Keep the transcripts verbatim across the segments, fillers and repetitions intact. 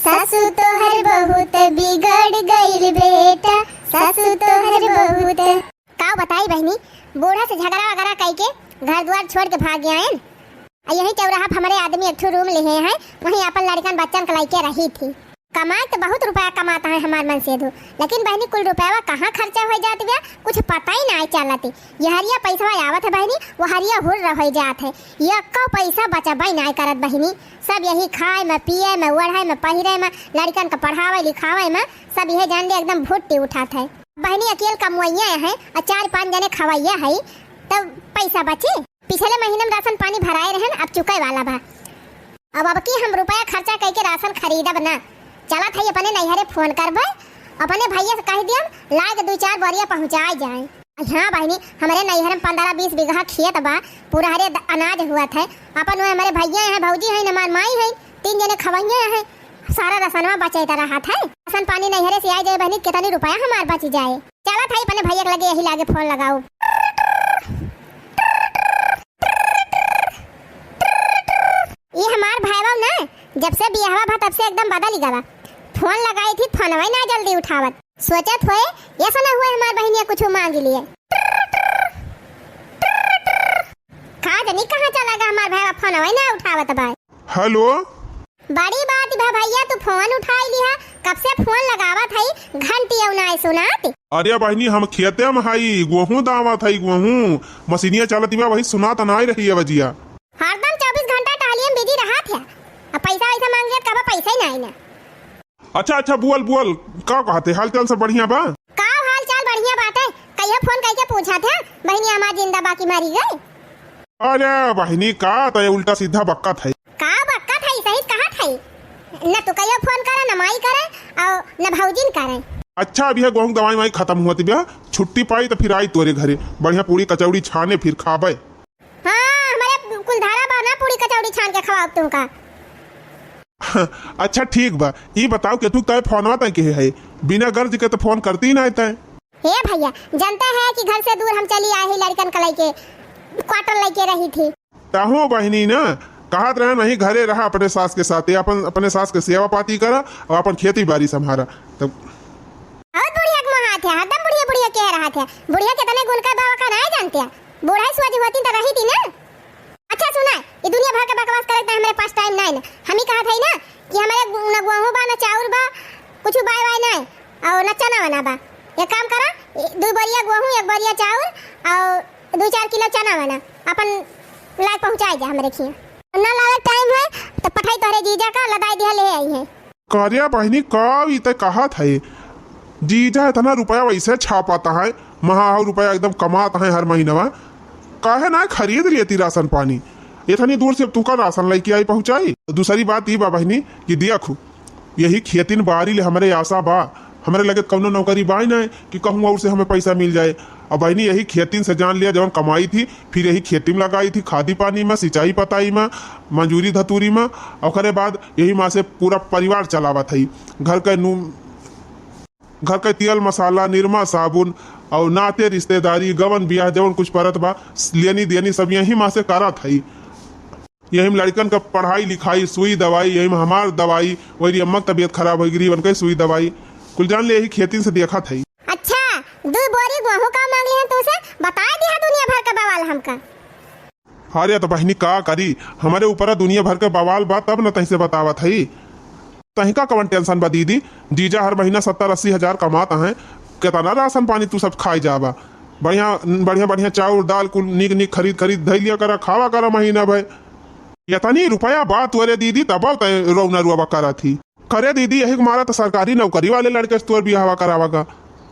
सासू तोहर बहुत बिगड़ गइल बेटा, सासू तोहर बहुत। का बताई बहिनी, बूढ़ा से झगड़ा वगड़ा कइके घर द्वार छोड़ के भाग गया है। आ यही चौराहा पे हमरे आदमी एक ठो रूम लिहे हैं, वहीं अपन लड़कन बच्चन के लइके रही थी। कमाए तो बहुत रुपया कमात है हमार मनसेधू, लेकिन बहिनी कुल रुपया कहाँ खर्चा हो जात बा, कुछ पता ही नाहीं चलत। यहरिया पैसवा आवत है बहिनी, वहरिया हुर्र हो जात है, यक्को पैसा बचबे नाहीं करत बहिनी। सब यही खाए में, पिए में, ओढ़े में, पहिरे में, लड़कन के पढ़ावे लिखावे में, सब यह जान ले एकदम भुट्टी उठात है। बहिनी अकेल कमवइया है और चार पाँच जने खवइया है, तब पैसा बची? पिछले महीने में राशन पानी भराए रहन, अब चुके वाला बा। अब, अब की हम रुपया खर्चा कइके राशन खरीदब ना। चलत है अपने नैहरे फोन करबे, अपने भैया से कह दियम, लाए के दू चार बोरिया पहुँचाए जाए। हाँ बहिनी, हमरे नैहर में पन्द्रह बीस बीघा खेत बा, पूरा हरे द-, अनाज हुआ थे। अपन वो हमरे भैया हैं, भौजी हैं, हमार माई हैं, तीन जने खवैया हैं, सारा राशनवा बचैत रहा थे। राशन पानी नैहरे से आए जाए बहिनी, कितनी रुपया हमार बच जाए। चलत है अपने भैया के लगे, यही लागे फोन लगाओ। ये हमार भाईवा ना, जब से बियाहवा भा तब से एकदम बदल गवा। फोन लगाई थी, फोनवा ही ना जल्दी उठावत। सोचत होए, ऐसा ना हुए हमार बहिनिया कुछ मांग लिए। का जानी कहाँ चला गया हमार भाईवा, फोनवा ही ना उठावत बा। हेलो। बड़ी बात बा भैया, तू फोन उठाई लिहा, कब से फोन लगावत हई, घंटी अउ नाय सुनात। अरे बहिनी, हम खेते में हई, गोहूँ दावत हई, गोहूँ। मशीनिया चलत बा, वही सुनात नाय रही है बजिया। हरदम चउबीस घंटा टहलिए में बिजी रहत है, अब पैसा वैसा मांग लिया, कब पैसा ही नाय ना। अच्छा, अच्छा, बोल, बोल, का कहते, हाल चाल सब बढ़िया बा? का हाल चाल बढ़िया बाटे, कहियो फोन कइके पूछत है, बहिनी हमार जिंदा बाकी मरी गई? अरे बहिनी, का तय उल्टा सीधा बक्कत है। का बक्कत है, सही कहत है, न तू कहियो फोन करे, न माई करे, और न भौजिन करे। अच्छा, अब यह गोहूँ दवाई वाई खत्म हुआ, तिबिया छुट्टी पाई तो फिर आई तोरे घरे, बढ़िया पूड़ी कचौड़ी छाने फिर खाबे। हाँ, हमरे कुलधारा बा ना, पूड़ी कचौड़ी छान के खवाओ तुमका। अच्छा ठीक बा, ई बताओ कि तू तय फोनवा तय के है, बिना गर्ज के तो फोन करती ही ना तय। हे भैया, जानते हैं कि घर से दूर हम चली आई ही लड़कन का लइके, क्वार्टर लइके रही थी। तहो बहिनी ना, कहत रहे नहीं घरे रहा अपने सास के साथे, अपन, अपने सास के सेवा पाती करा और अपन खेती बाड़ी संभारा। तब बहुत बुढ़िया के मोहात है, हरदम बुढ़िया बुढ़िया कह रहा था। बुढ़िया कितने गुण का बाबा का नहीं जानते हैं। बूढ़ा ही सोच होती तो रही थी ना। अच्छा सुना, ये दुनिया भर के बकवास करे त हमरे पास टाइम नाय ना। हम ही कहत हई ना कि हमरे न गोहूँ बा, न चाउर बा, कुछ बाय वाय नाय, और न चना वना बा। एक काम करा, ए, दू बोरिया गोहूँ, एक बोरिया चाउर और दू चार किलो चना वना अपन लाए पहुँचाए जा हमरे खिया। न लावे टाइम है तो पठाई तोहरे जीजा का, लदाई दिया ले आई है। का रे बहिनी, का ई तय कहत है? जीजा इतना रुपया वैसे छापत है, महा रुपया एकदम कमात है हर महीनवा, काहे ना खरीद लेती राशन पानी? इतनी दूर से अब तुका राशन लेके आई पहुँचाई। दूसरी बात ई बा बहिनी कि देखू, यही खेतिन बारी ले हमरे आशा बा, हमरे लगे कौनो नौकरी बाय ना कि कहूँ और से हमें पैसा मिल जाए। अब बहिनी यही खेतिन से जान लिया, जवन कमाई थी फिर यही खेती में लगाई थी, खादी पानी में, सिंचाई पताई में, मजूरी धतूरी में, ओकरे बाद यही मा से पूरा परिवार चलावत हई। घर के नू-, घर के तेल मसाला, निरमा साबुन और नाते रिश्तेदारी, गवन बियाह, जवन कुछ परत बा, लेनी देनी सब यही मा से करत हई। यही में लड़कन का पढ़ाई लिखाई, सुई दवाई, यही में हमार दवाई, वही अम्मा की तबीयत खराब होइ गई, उनके सुई दवाई, कुल जान ले यही खेतिन से देखत हई। अच्छा, दू बोरी गोहूँ का मांग लिहन तू से, बताए दिया दुनिया भर का बवाल हमका। अरे तो बहिनी का करी, हमरे ऊपर दुनिया भर के बवाल बा, तब न तैसे बतावत हई। तहिका कवन टेंशन बा दीदी, जीजा हर महीना सत्तर अस्सी हजार कमात हैं, केतना राशन पानी तू सब खाए जाबा। बढ़िया, बढ़िया, बढ़िया चाउर दाल कुल नीक नीक खरीद खरीद धई लिया करा, खावा करा महीना भर। यतनी रुपया बा तोरे दीदी, तब तय रोना रुआ करा थी। करे दीदी, यही के मारा तो सरकारी नौकरी वाले लड़के से तोर बियाहवा करावा का,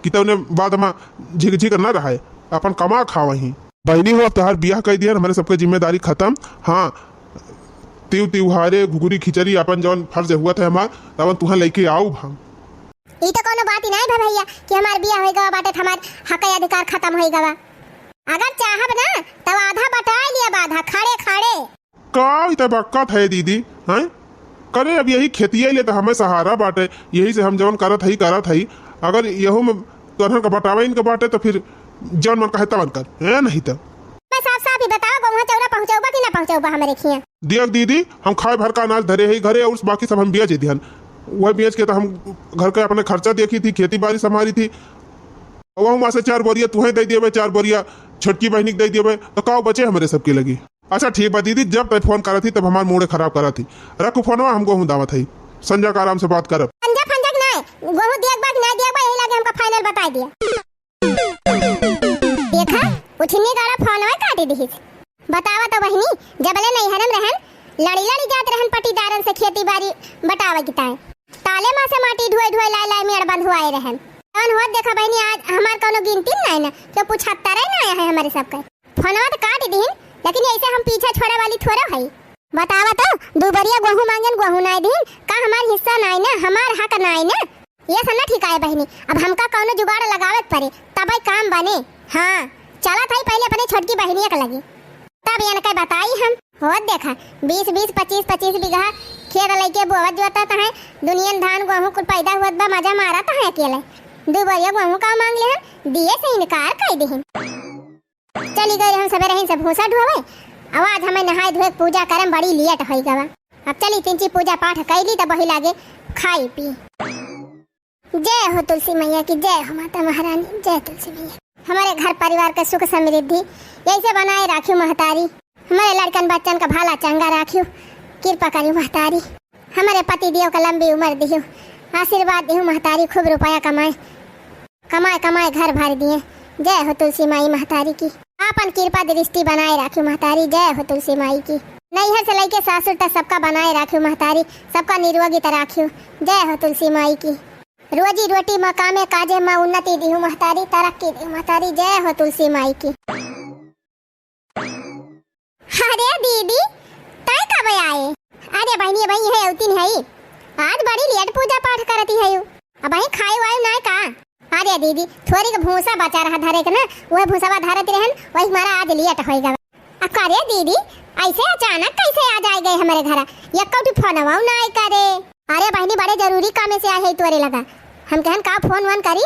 कि तउने बाद में झिक झिक न रहे, अपन कमा खावा ही। बहिनी हो, अब तोहार बियाह कई दिया, हमारे सबके जिम्मेदारी खत्म। हाँ, तिउ तिउहारे, घुघुरी खिचड़ी, अपन जौन फर्ज हुआ था हमार, तवन तुहाँ लेके आउब हम। ई तो कोनो बात ही नहीं भा भैया कि हमार बियाह होई गवा बाटे, हमार हक अधिकार खत्म होई गवा। अगर चाहब ना, तब आधा बटाई लिया, आधा खड़े खड़े। का ई त बक्कत है दीदी, हैं? करे अब यही खेतिया ले त हमें सहारा बाटे, यही से हम जवन करत हई, करत हई। अगर यहू में तोहन का बटावे इनके बाटे त फिर जवन मन कहे तवन कर, हैं? नहीं त। मैं साफ साफ ही बताओ, गौवा चौरा पहुँचौबा कि ना पहुँचउबा हमरे खिया। देख दीदी, हम खाए भर का अनाज धरे ही घरे, और बाकी सब हम बेच दिहन। वह बेच के तो हम घर के अपने खर्चा देखी थी, खेती बारी संभारी थी। वहू मा से चार बोरिया तुहे दे देबे, चार बोरिया छोटकी बहिनी के दे देबे, तो का बचे हमरे सबके लगी? अच्छा ठीक बा दीदी, जब तय फोन करत ही तब हमार मूड खराब करत ही। रखू फोनवा, हम गोहूँ दावत हई, संझा का आराम से बात करब। संझा फंझा के नाय, गोहूँ दिया के बा कि नाय दिया के बा, यही लागे हमका final बताई दिया। देखा, उठनी गाड़ा फोनवा काटी दिहिस। बतावा तो बहिनी, जबले नैहरम रहन, लड़ी लड़ी जात रहन पटीदारन से खेती बारी बटावे की ताय। ताले मा से माटी ढोए ढोए लाए लाए मेड़ बंधुआए रहन। तवन होत देखा बहिनी, आज हमार कौनो गिनती नाय ना, क्यों पूछता रहे ना है हमरे सबके। फोनवा तो काट दीन, लेकिन ऐसे हम पीछे छोड़े वाली थोड़ा हई। बतावा तो, दू बरिया गोहूँ मांगेन, गोहूँ नाय दीन, का हमार हिस्सा नाय ना, हमार हक नाय ना? ये सब ना ठीक आए बहिनी, अब हमका कौनो जुगाड़ लगावे के पड़े, तबे काम बने। हाँ, चलत हई पहले अपने छोटकी बहिनिया के लगे, तब इनके बताई हम। होत देखा, बीस बीस, पच्चीस पच्चीस बीघा खेत लइके बोवत जोतत हैं, दुनियन धान गोहूँ कुल पैदा होत बा, मजा मारत हैं अकेले। दू बरिया गोहूँ का मांग लेहन, दिए से इनकार कर देहन। चली गई हम सबेरे ही से भूसा ढोवे। अब आज हमें नहाए धोए के पूजा करम बड़ी लेट होई गवा। अब चली तिनची पूजा पाठ कैली तब वही लागे खाई पी। जय हो तुलसी मैया की, जय हो माता महारानी, जय तुलसी मैया। हमारे घर परिवार का सुख समृद्धि ऐसे बनाए राखियो महतारी। हमारे लड़कन बच्चन का भला चंगा राखियो, कृपा करियो महतारी। हमारे पति देव का लंबी उम्र दियो, आशीर्वाद दियो महतारी, खूब रुपया कमाए। कमाए कमाए घर भर दिए। जय हो तुलसी माई महतारी की। आपन कृपा दृष्टि बनाए राखियो महतारी। जय हो तुलसी माई की। नैहर से लइके सासुर तक सबका बनाए राखियो महतारी, सबका निरोगी त राखियो। जय हो तुलसी माई की। रोजी रोटी मा कामे काजे मा उन्नति दिहु महतारी, तरक्की दिहु महतारी। जय हो तुलसी माई की। अरे दीदी, तय कब आए? अरे बहिनी, अबहीं है अवतिन है, आज बड़ी लेट पूजा पाठ करती है। अबहीं खाए वाए ना का? अरे दीदी, थोड़ी के भूसा बचा रहा धरे के ना, वह भूसवा धरत रहन, वही हमारा आज लेट होई गवा। अ, का रे दीदी, ऐसे अचानक कैसे आ जाए गए हमारे घरा? यक्को ठो फोनवा ना आए करे। अरे बहिनी, बड़े जरूरी कामे से आए है तोरे लगा। हम कहन का फोन वोन करी,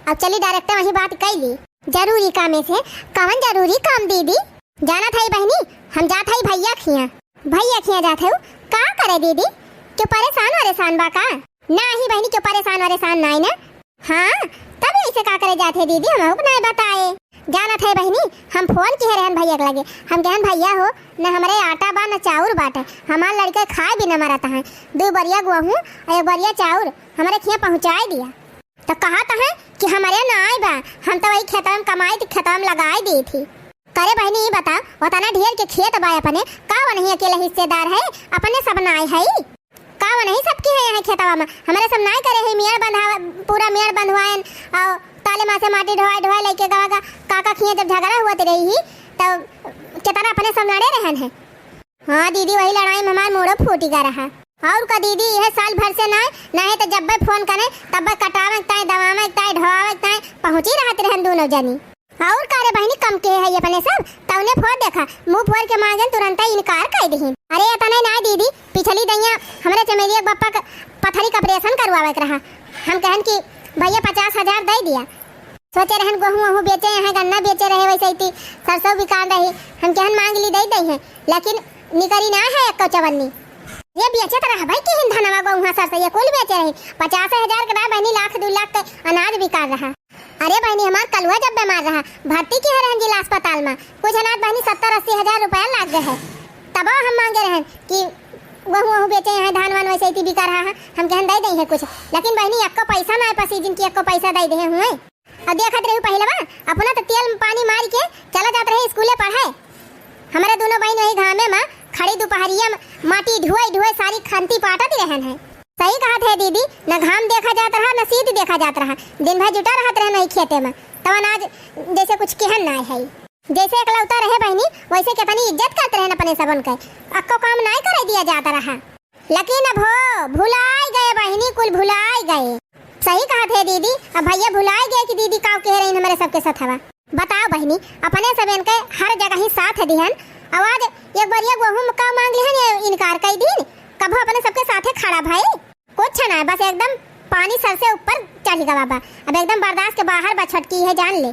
अब चली direct वही बात कैली। जरूरी कामे से? कवन जरूरी काम दीदी? जानत हई बहिनी, हम जात हई भैया खिया। भैया खिया जात हऊ? का करे दीदी? क्यों परेशान वरेशान बा का? नाही बहिनी, क्यों परेशान वरेशान नाई ना। हाँ, तब ऐसे का करे जात है दीदी, हमहू के नाई बताए। जानत है बहिनी, हम फोन किहे रहन भैया के लगे, हम कहन भैया हो, न हमरे आटा बा न चाउर बाटे, हमार लड़के खाए भी न मरत हैं, दू बरिया गोहूँ और एक बरिया चाउर हमरे खिया पहुँचाए दिया। तो कहत हैं कि हमरे नाई बा, हम तो वही खेतवा में कमाई थी, खेतवा में लगाए दी थी। करे बहिनी, ई बता, ओतना ढेर के खेत बा अपने, का वनही अकेले हिस्सेदार है, अपने सब नाई है? का वनही सबके है यहाँ खेतवा में? हमरे सब नाई करे है, मेड़ बंधावा, पूरा मेड़ बंधवाएन, और ताले मा से माटी ढोवाए ढोवाए लइके गवा गा, काका खिया जब झगड़ा हुआ रही ही, तब कितना अपने सब लड़े रहन है। हाँ दीदी, वही लड़ाई में हमार मूड़ो फूटी गा रहा। और का दीदी, यह साल भर से ना, ना है तो जब भी फोन करे, तब भी कटावे के ताई, दवावे के ताई, ढोवावे के ताई पहुँची रहत रहन दोनों जनी। और का रे बहिनी, कम के है अपने सब, तौने फोड़ देखा, मुँह फोड़ के मांगन तुरंत इनकार कर दीहिन। अरे इतने ना दीदी, पिछली दइया हमरे चमेलिया के बप्पा के पथरी का operation करवावे के रहा, हम कहन कि भैया पचास हजार दे दिया, सोचे रहन गोहूँ वहूँ बेचे, यहाँ गन्ना बेचे रहे, वैसे ही सरसों बिकान रही, हम कहन मांग ली दे दे हैं, लेकिन निकरी ना है एको चवन्नी। ये बेचे तो रह भाई किहिन धनवा गोहूँ सरसों ये कुल बेचे रही, पचास हजार के ना बहिनी, लाख दू लाख के अनाज बिकान रहा। अरे बहिनी, हमार कलुआ जब बीमार रहा, भर्ती किहे रहन जिला अस्पताल में, कुछ अनाज बहिनी सत्तर अस्सी हजार रुपया लाग गए है, तब हम मांगे रहन कि गोहूँ वहूँ बेचे, यहाँ धान वान वैसे ही बिका रहा है, हम कहन दे दे हैं कुछ, लेकिन बहिनी एको पैसा ना है पसीजन की एको पैसा दे दे हुए। अब देखत रही पहलवा, अपना तो तेल में पानी मार के चला जात रहे स्कूले पढ़े। हमारे दोनों बहन वही घामे में खड़ी दोपहरिया में माटी ढुआई ढुआई सारी खंती पाटत रहन है। सही कहत है दीदी, न घाम देखा जात रहा, न सीध देखा जात रहा, दिन भर जुटा रहत रहन वही खेते में। तब अनाज जैसे कुछ केहन ना है, जैसे एकलौता रहे बहनी, वैसे कितनी इज्जत करत रहन अपने सबन के, अक्को काम ना करे दिया जात रहा। लेकिन अब हो, भुलाए गए बहिनी, कुल भुलाए गए। सही कहत है दीदी, अब भैया भुलाए गए कि दीदी काव कह रही हमारे सबके साथ हवा। बताओ बहिनी, अपने सब इनके हर जगह ही साथ दिहन, आवाज एक बार ये गोहूं का मांग लिहन, ये इनकार कर दीन, कभो अपने सबके साथे खड़ा भाई। कुछ ना, बस एकदम पानी सर से ऊपर चढ़ गवा बा, अब एकदम बर्दाश्त के बाहर बा, छोटकी है जान ले।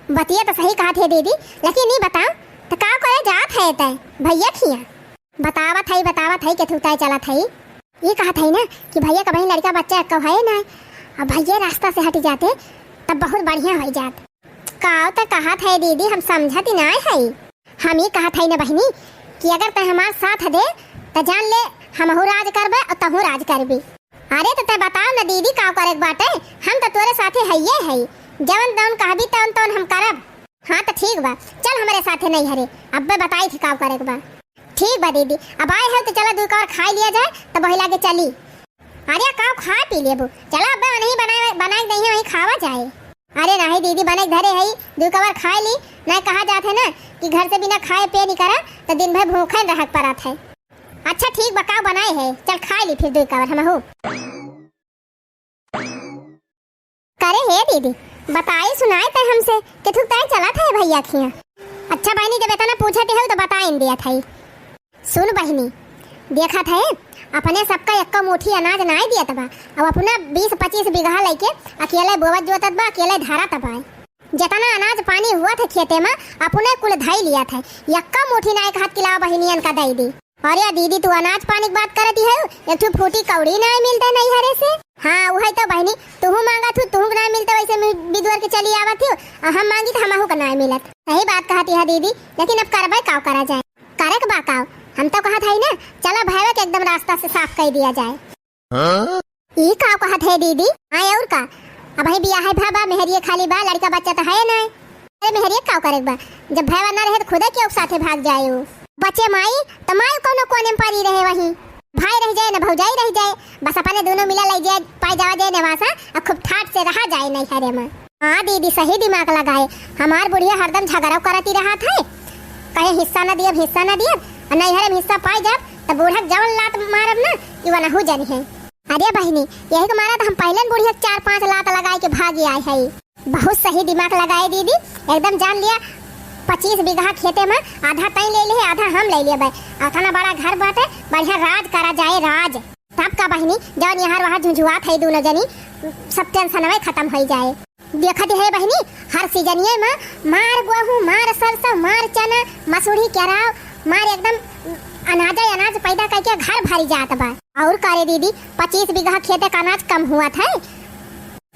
बतिया तो सही कहत है दीदी, लेकिन ई बताओ, त का करे जात है तै भैया खिया? बतावत है, बतावत है, केथू तय चलत है। ई कहत है ना कि भैया का बहिन लड़का बच्चा एक्को है ना, अब भैया रास्ता से हट जाते तब बहुत बढ़िया होइ जात। काव त कहत है दीदी, हम समझत ही नाय है। हम ई कहत है ना बहिनी कि अगर तै हमार साथ दे त जान ले हमहू राज करबे और तहू राज करबी। अरे त तै बताव ना दीदी, काव करे के बाटे, हम त तोरे साथे हइये है, जवन तवन कहबी तवन तवन हम करब। हाँ त ठीक बा, चल हमरे साथे नैहरे, अब्बे बताई थी काव करे के बा। ठीक बा दीदी, अब आए हो त चला दुइ कवर खाइ लिया जाए, तब वही लागे चली। अरे काव खाइ पी लेबू, चला अब्बे वहीं बनाए, बनाए के दइहे, वहीं खावा जाए। अरे नाहीं दीदी, बनाए के धरे है, दुइ कवर खाइ ली, नाहीं कहा जात है ना कि घर से बिना खाए पे निकरा त दिन भर भूखन रहक परत है। अच्छा ठीक बा, काव बनाए है, चल खाइ ली फिर दुइ कवर हमहू। करे हे दीदी, बताई सुनाई तै हमसे, केथू तय चलत है भैया खिया। अच्छा बहिनी, जब इतना पूछत है तो बताइन दिया था। सुन बहिनी, देखत है अपने सबका एक्को मुट्ठी अनाज नाय दियत बा, अब अपना बीस पच्चीस बीघा लइके अकेले बोवत जोतत बा, अकेले धरत बा। जितना अनाज पानी हुआ था खेते में, अपने कुल धई लिया था, एक्को मुट्ठी नाय कहत कि लाओ बहिनियन का दई दी। अरे दीदी, तू अनाज पानी की बात करत ही है, एक ठो फूटी कौड़ी नाय मिलते नैहरे से। हाँ, उहइ तो बहिनी, तुहू मांगत हू, तुहू के नाय मिलते, वैसे मि-, बिदुअर के चली आवत हू, और हम मांगी तो हमहू के नाय मिलत। सही बात कहत ही है दीदी, लेकिन अब करबे काव करा जाए, करे के बा काव। हम तो कहत है ना, चला भैया के एकदम रास्ता से साफ कर दिया जाए। हाँ? ई का कहत है दीदी? हाँ, और का? अबहीं बियाहे भा बा, मेहरिये खाली बा, लड़का बच्चा त है नाय। अरे मेहरिये का करे के बा? जब भैया ना रहे त खुदे केहू साथे भाग जाए उ। बचे माई, त माई कौनो कोने में परी रहे वहीं। भाई रह जाए न भौजाई रह जाए, बस अपने दोनों मिला लइ जाए, पाए जावा जाए नेवासा, आ खूब ठाट से रहा जाए नैहरे में। हाँ दीदी, सही दिमाग लगाए। हमार बुढ़िया हरदम झगड़ा करती रहत है, कहे हिस्सा न दियब, हिस्सा न दियब, आ नैहरे में हिस्सा पाए जाब, त बूढ़ा के जवन लात मारब ना, कि वनहू जनिहे। अरे बहिनी, यही के मारा त हम पहले न बुढ़िया के चार पांच लात लगाए के भागी आए है। बहुत सही दिमाग लगाए दीदी, एकदम जान लिया, पच्चीस बीघा खेते में आधा तई ले ले, आधा हम ले लेबे। अतना बड़ा घर बाटे, बढ़िया राज करा जाए, राज। तब का बहिनी, जौन यहाँ वहाँ झुझुआत है दोनों जनी, सब टेंशनवे खत्म होइ जाए। देखत है बहिनी, हर सीजनिये में मार गोहूँ, मार सरसों, मार चना, मसूरी, केराव, मार एकदम अनाजे अनाज पैदा करके घर भरी जात बा। और का रे दीदी, पच्चीस बीघा खेते का अनाज कम हुआ था,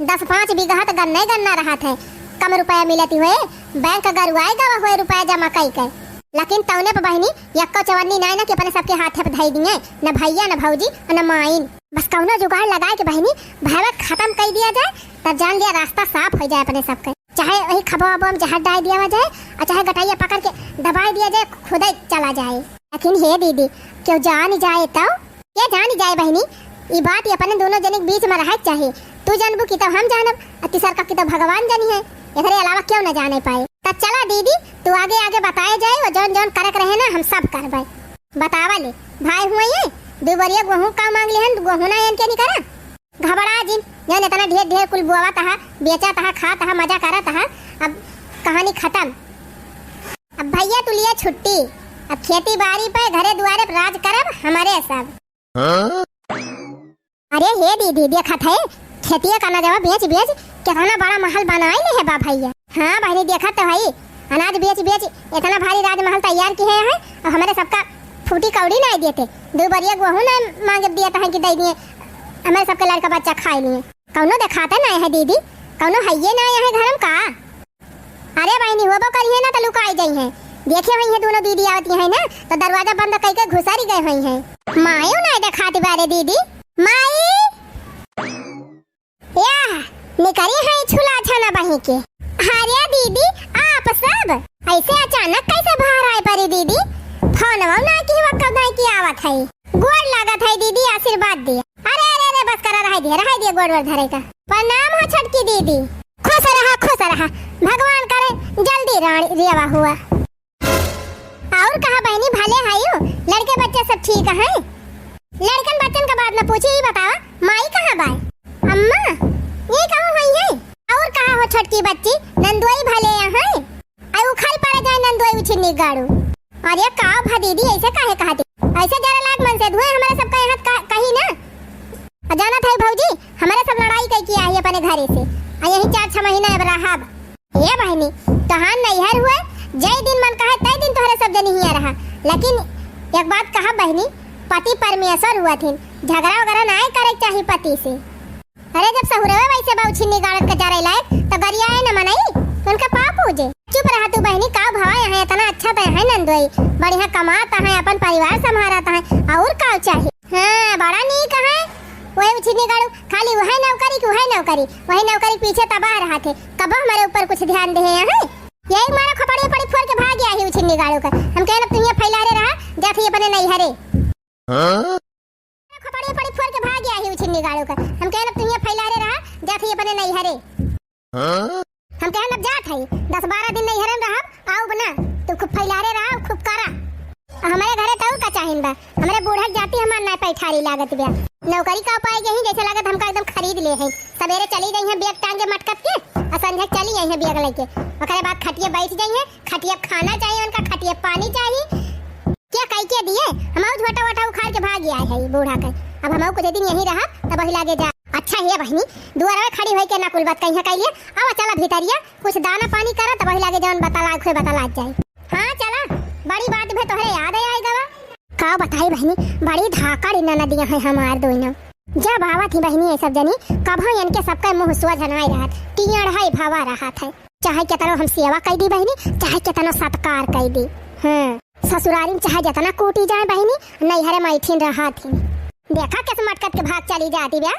दस पाँच बीघा त गन्ना ही गन्ना रहत है, कम रुपया मिलत हुए, बैंक गरुआए गवा हुए रुपया जमा कई के। लेकिन तौने पे बहिनी, यक्को चवन्नी नाय ना कि अपने सबके हाथे पे धई दिए, न भैया, न भौजी, न माइन। बस कौनो जुगाड़ लगाए के बहिनी, भैया खत्म कई दिया जाए, तब जान लिया रास्ता साफ हो जाए अपने सबके। चाहे वही खबो अबो में जहर डाल दिया जाए, और चाहे गटैया पकड़ के दबाई दिया जाए, खुदे चला जाए। लेकिन हे दीदी, केहू जान जाए तो? के जान जाए बहिनी, ई बात ये अपने दोनों जने के बीच में रहे के चाही। तू जानबू कि तब हम जानब, आ तीसर का कि तब भगवान जानी है, एकरे अलावा केहू न जाने पाए। तब चला दीदी, तू आगे आगे बताए जाए, वो जौन जौन करे के रहे ना, हम सब करबे। बतावा ले, भाई हुए ये, दू बरिया गोहूँ का मांग लिहन, गोहूँ ना एन के नहीं करा। घबरा जिन, जौन इतना ढेर ढेर कुल बोवा तहा, बेचा तहा, खा तहा, मजा करा तहा। अब कहानी खत्म। अब भैया तू लिया छुट्टी, अब खेती बाड़ी पे, घरे दुआरे पे राज करब हमारे सब। हाँ? अरे हे दीदी, देखत है, खेतिया का नजवा बेच बेच कितना बड़ा महल बनाई ले है बा भैया। हाँ बहिनी, देखत तो है, अनाज बेच बेच इतना भारी राजमहल तैयार किहे है, और हमारे सबका फूटी कौड़ी नाय देते, दू बरिया गोहूँ नाय मांगे दिए तहन कि दे दिए, हमारे सबके लड़का बच्चा खाए लिए। कौनो देखाते नाय है दीदी, कौनो हइये नाय है घर में का? अरे बहिनी, होबो करिहे ना त लुकाई जइहे। देखे होइहे दोनों दीदी आवती है ना, तो दरवाजा बंद कई के घुसरी गए होइहे। मायो नाय देखाती बारे दीदी। माई! या, निकरी है छुला छना बही के। अरे दीदी, आप सब ऐसे अचानक कैसे बाहर आए परी दीदी? फोनवा ना की वक्त नहीं की आवत है। गोड़ लागत है दीदी, आशीर्वाद दिया। अरे, अरे, अरे, बस करा, रहाई दिया, रहाई दिया गोड़ वोड़ धरे का। प्रणाम हो छोटकी दीदी। खुश रहा, खुश रहा, भगवान करे जल्दी रानी रेवा हुआ। और कहा बहनी, भले आयु, लड़के बच्चे सब ठीक हैं? लड़कन बच्चन का बात न पूछी, ही बतावा, माई कहाँ बाय? अम्मा, ये कहाँ हुई है? और कहाँ हो छोटकी बच्ची, नंदुई भले यहाँ? आई उखल पड़ जाए नंदोई उछिन्नी गाड़ू। अरे का भा दीदी, ऐसे काहे कहती? ऐसे जरा लाग मन से धुए हमारे सबका यहाँ का, कही ना। आ जानत है भौजी, हमारे सब लड़ाई कई किया है अपने घरे से। आ यही चार छह महीना अब रहब। ए बहनी, तहान नैहर हुए, जय दिन मन कहे तय दिन तोहरे सब जनी हियाँ रहा। लेकिन एक बात कहा बहिनी, पति परमेश्वर हुआ थिन, झगड़ा वगैरह नाय करे के चाही पति से। अरे जब सहुरवे वैसे बा उछिन्नी गाड़त के जरे लायक, तो गरियाए न मनई, उनका पाँव पूजे। चुप रहा तू बहिनी, का भवा यहाँ इतना अच्छा तो है नंदोई, बढ़िया कमात है, अपन परिवार संभारत है, और का चाही? हाँ, बड़ा नीक है। वही उछिन्नी गाड़ू, खाली वही नौकरी की वही नौकरी, वही नौकरी पीछे तबाह रहा थे, कब हमारे ऊपर कुछ ध्यान दे हैं? यही मारा खपड़िया पड़ी फोड़ के भाग गया ही उछिन्नी गाड़ू का। हम कहन अब तू यहाँ फैला रे रहा, जात ही अपने नैहरे। हाँ? खपड़िया पड़ी फोड़ के भाग गया ही उछिन्नी गाड़ू का। हम कहन अब तू यहाँ फैला रे रहा, जात ही अपने नैहरे। हाँ? हम कहन अब जात है, दस बारह दिन नैहरे में रहब, आउब ना, तू खूब फैला रे रहा, खूब करा। हमारे घरे तो का चाहिन बा, हमरे बूढ़ा के जाति हमार नाय पैठारी लागत बा। नौकरी का पाए गई, जैसे लागत हमका एकदम खरीद ले हैं। सवेरे चली गई हैं बैग टांगे मटकत के, और संझे चली आई हैं बैग लेके। ओकरे बाद खटिए बैठ गई हैं, खटिए खाना चाहिए उनका, खटिए पानी चाहिए। क्या कह के दिए, हम झोटा वोटा उखाड़ के भाग आए हैं बूढ़ा के। अब हम कुछ दिन यहीं रहा, तब वही लागे जा। अच्छा हे बहिनी, दुआरवे खड़ी होई के ना कुल बात कहिया कैलिए। आवा चला भीतरिया, कुछ दाना पानी करा, तब वही लागे जौन बतला, खुए बतला जाए। हाँ, चला, बड़ी बात भे तोहरे याद आए गवा। का बताई बहिनी, बड़ी धाकड़ ननदिया है हमार दोनों। जब आवत ही बहिनी ये सब जनी, कभो इनके सबके मुँह सोझ नाय रहत, टीयड़ है भावा रहत है। चाहे केतनो हम सेवा कई दी बहिनी, चाहे केतनो सत्कार कई दी। हाँ, ससुरारी में चाहे जितना कूटी जाए बहिनी, नैहरे में ऐठिन रहत ही। देखा कैसे मटकत के भाग चली जाती बा।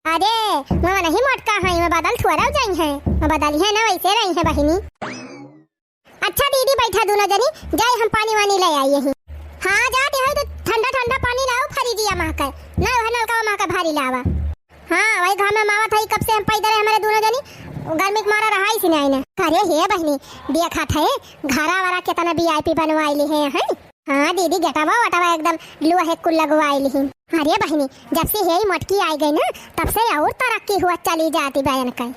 अरे, मैं नहीं मटका है, मैं बदल थोड़ा जाई है, मैं बदली है ना, वैसे रही है बहिनी। अच्छा दीदी, बैठा दोनों जनी, जाए हम पानी वानी ले आई ही। हाँ, जाते हो तो ठंडा ठंडा पानी लाओ, फ्रिजिया माँ के, ना वह नलका माँ के भारी लावा। हाँ, वही घाम में मावत है, कब से हम पैदल है, हमारे दोनों जनी गर्मी के मारा रहा ही नहीं ना। अरे हे बहिनी, देखा थे घरा वाला कितना वीआईपी बनवाई ली है, हैं? हाँ दीदी, गेटवा वटवा एकदम लोहे कुल लगवाई ली। अरे बहिनी, जब से यही मटकी आई गई ना, तब से और तरक्की हुआ चली जाती बा इनके।